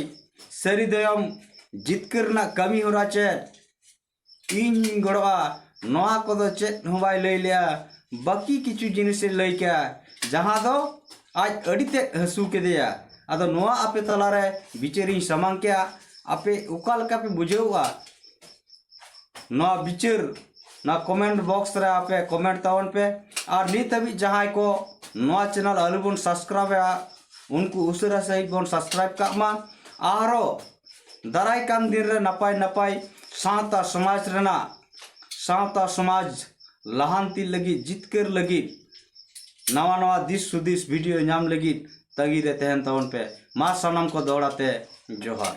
ᱥᱟᱹᱨᱤ ᱫᱷᱚᱨᱚᱢ ᱡᱤᱛᱠᱟᱹᱨ ᱨᱮᱱᱟᱜ ᱠᱟᱹᱢᱤ ᱦᱚᱨᱟ ᱪᱮᱫ, ᱤᱧ ᱜᱚᱲᱚᱜᱼᱟ, ᱱᱚᱣᱟ ᱠᱚᱫᱚ ᱪᱮᱫ ᱦᱚᱸ ᱵᱟᱭ ᱞᱟᱹᱭ ᱞᱮᱜᱼᱟ᱾ ᱵᱟᱹᱠᱤ ᱠᱤᱪᱷᱩ ᱡᱤᱱᱤᱥᱮ ᱞᱟᱹᱭ ᱠᱮᱜᱼᱟ, ᱡᱟᱦᱟᱸ ᱫᱚ ᱟᱡ ᱟᱹᱰᱤ ᱛᱮᱫ ᱦᱟᱹᱥᱩ ᱠᱮᱫᱮᱭᱟ᱾ ᱟᱫᱚ ᱱᱚᱣᱟ ᱟᱯᱮ ᱛᱟᱞᱟᱨᱮ ᱵᱤᱪᱟᱹᱨᱤᱧ ᱥᱟᱢᱟᱝ ᱠᱮᱜᱼᱟ, ᱟᱯᱮ ᱚᱠᱟ ᱞᱮᱠᱟ ᱯᱮ ᱵᱩᱡᱷᱟᱹᱣᱟ? ᱱᱚᱣᱟ ᱵᱤᱪᱟᱹᱨ ᱱᱚᱣᱟ comment box ᱨᱮ ᱟᱯᱮ comment ᱛᱟᱵᱚᱱ ᱯᱮ᱾ ᱟᱨ ᱱᱤᱛ ᱦᱟᱹᱵᱤᱡ ᱡᱟᱦᱟᱸᱭ ᱠᱚ ᱱᱚᱣᱟ channel ᱟᱹᱣᱨᱤ ᱵᱚᱱ subscribe ᱮᱜᱼᱟ, ᱩᱱᱠᱩ ᱩᱥᱟᱹᱨᱟ ᱥᱟᱺᱦᱤᱡ ᱵᱚᱱ subscribe ᱠᱟᱜ ᱢᱟ᱾ ᱟᱨᱚ ᱫᱟᱨᱟᱭ ᱠᱟᱱ ᱫᱤᱱ ᱨᱮ ᱱᱟᱯᱟᱭ ᱱᱟᱯᱟᱭ ᱥᱟᱶᱛᱟ ᱥᱚᱢᱟᱡᱽ ᱨᱮᱱᱟᱜ, ᱥᱟᱶᱛᱟ ᱥᱚᱢᱟᱡᱽ ᱞᱟᱦᱟᱱᱛᱤ ᱞᱟᱹᱜᱤᱫ, ᱡᱤᱛᱠᱟᱹᱨ ᱞᱟᱹᱜᱤᱫ ᱱᱟᱣᱟ ᱱᱟᱣᱟ ᱫᱤᱥ ᱦᱩᱫᱤᱥ video ᱧᱟᱢ ᱞᱟᱹᱜᱤᱫ ᱛᱟᱺᱜᱤ ᱨᱮ ᱛᱟᱦᱮᱱ ᱛᱟᱵᱚᱱ ᱯᱮ᱾ ᱢᱟ ᱥᱟᱱᱟᱢ ᱠᱚ ᱫᱚᱦᱲᱟ ᱛᱮ ᱡᱚᱦᱟᱨ᱾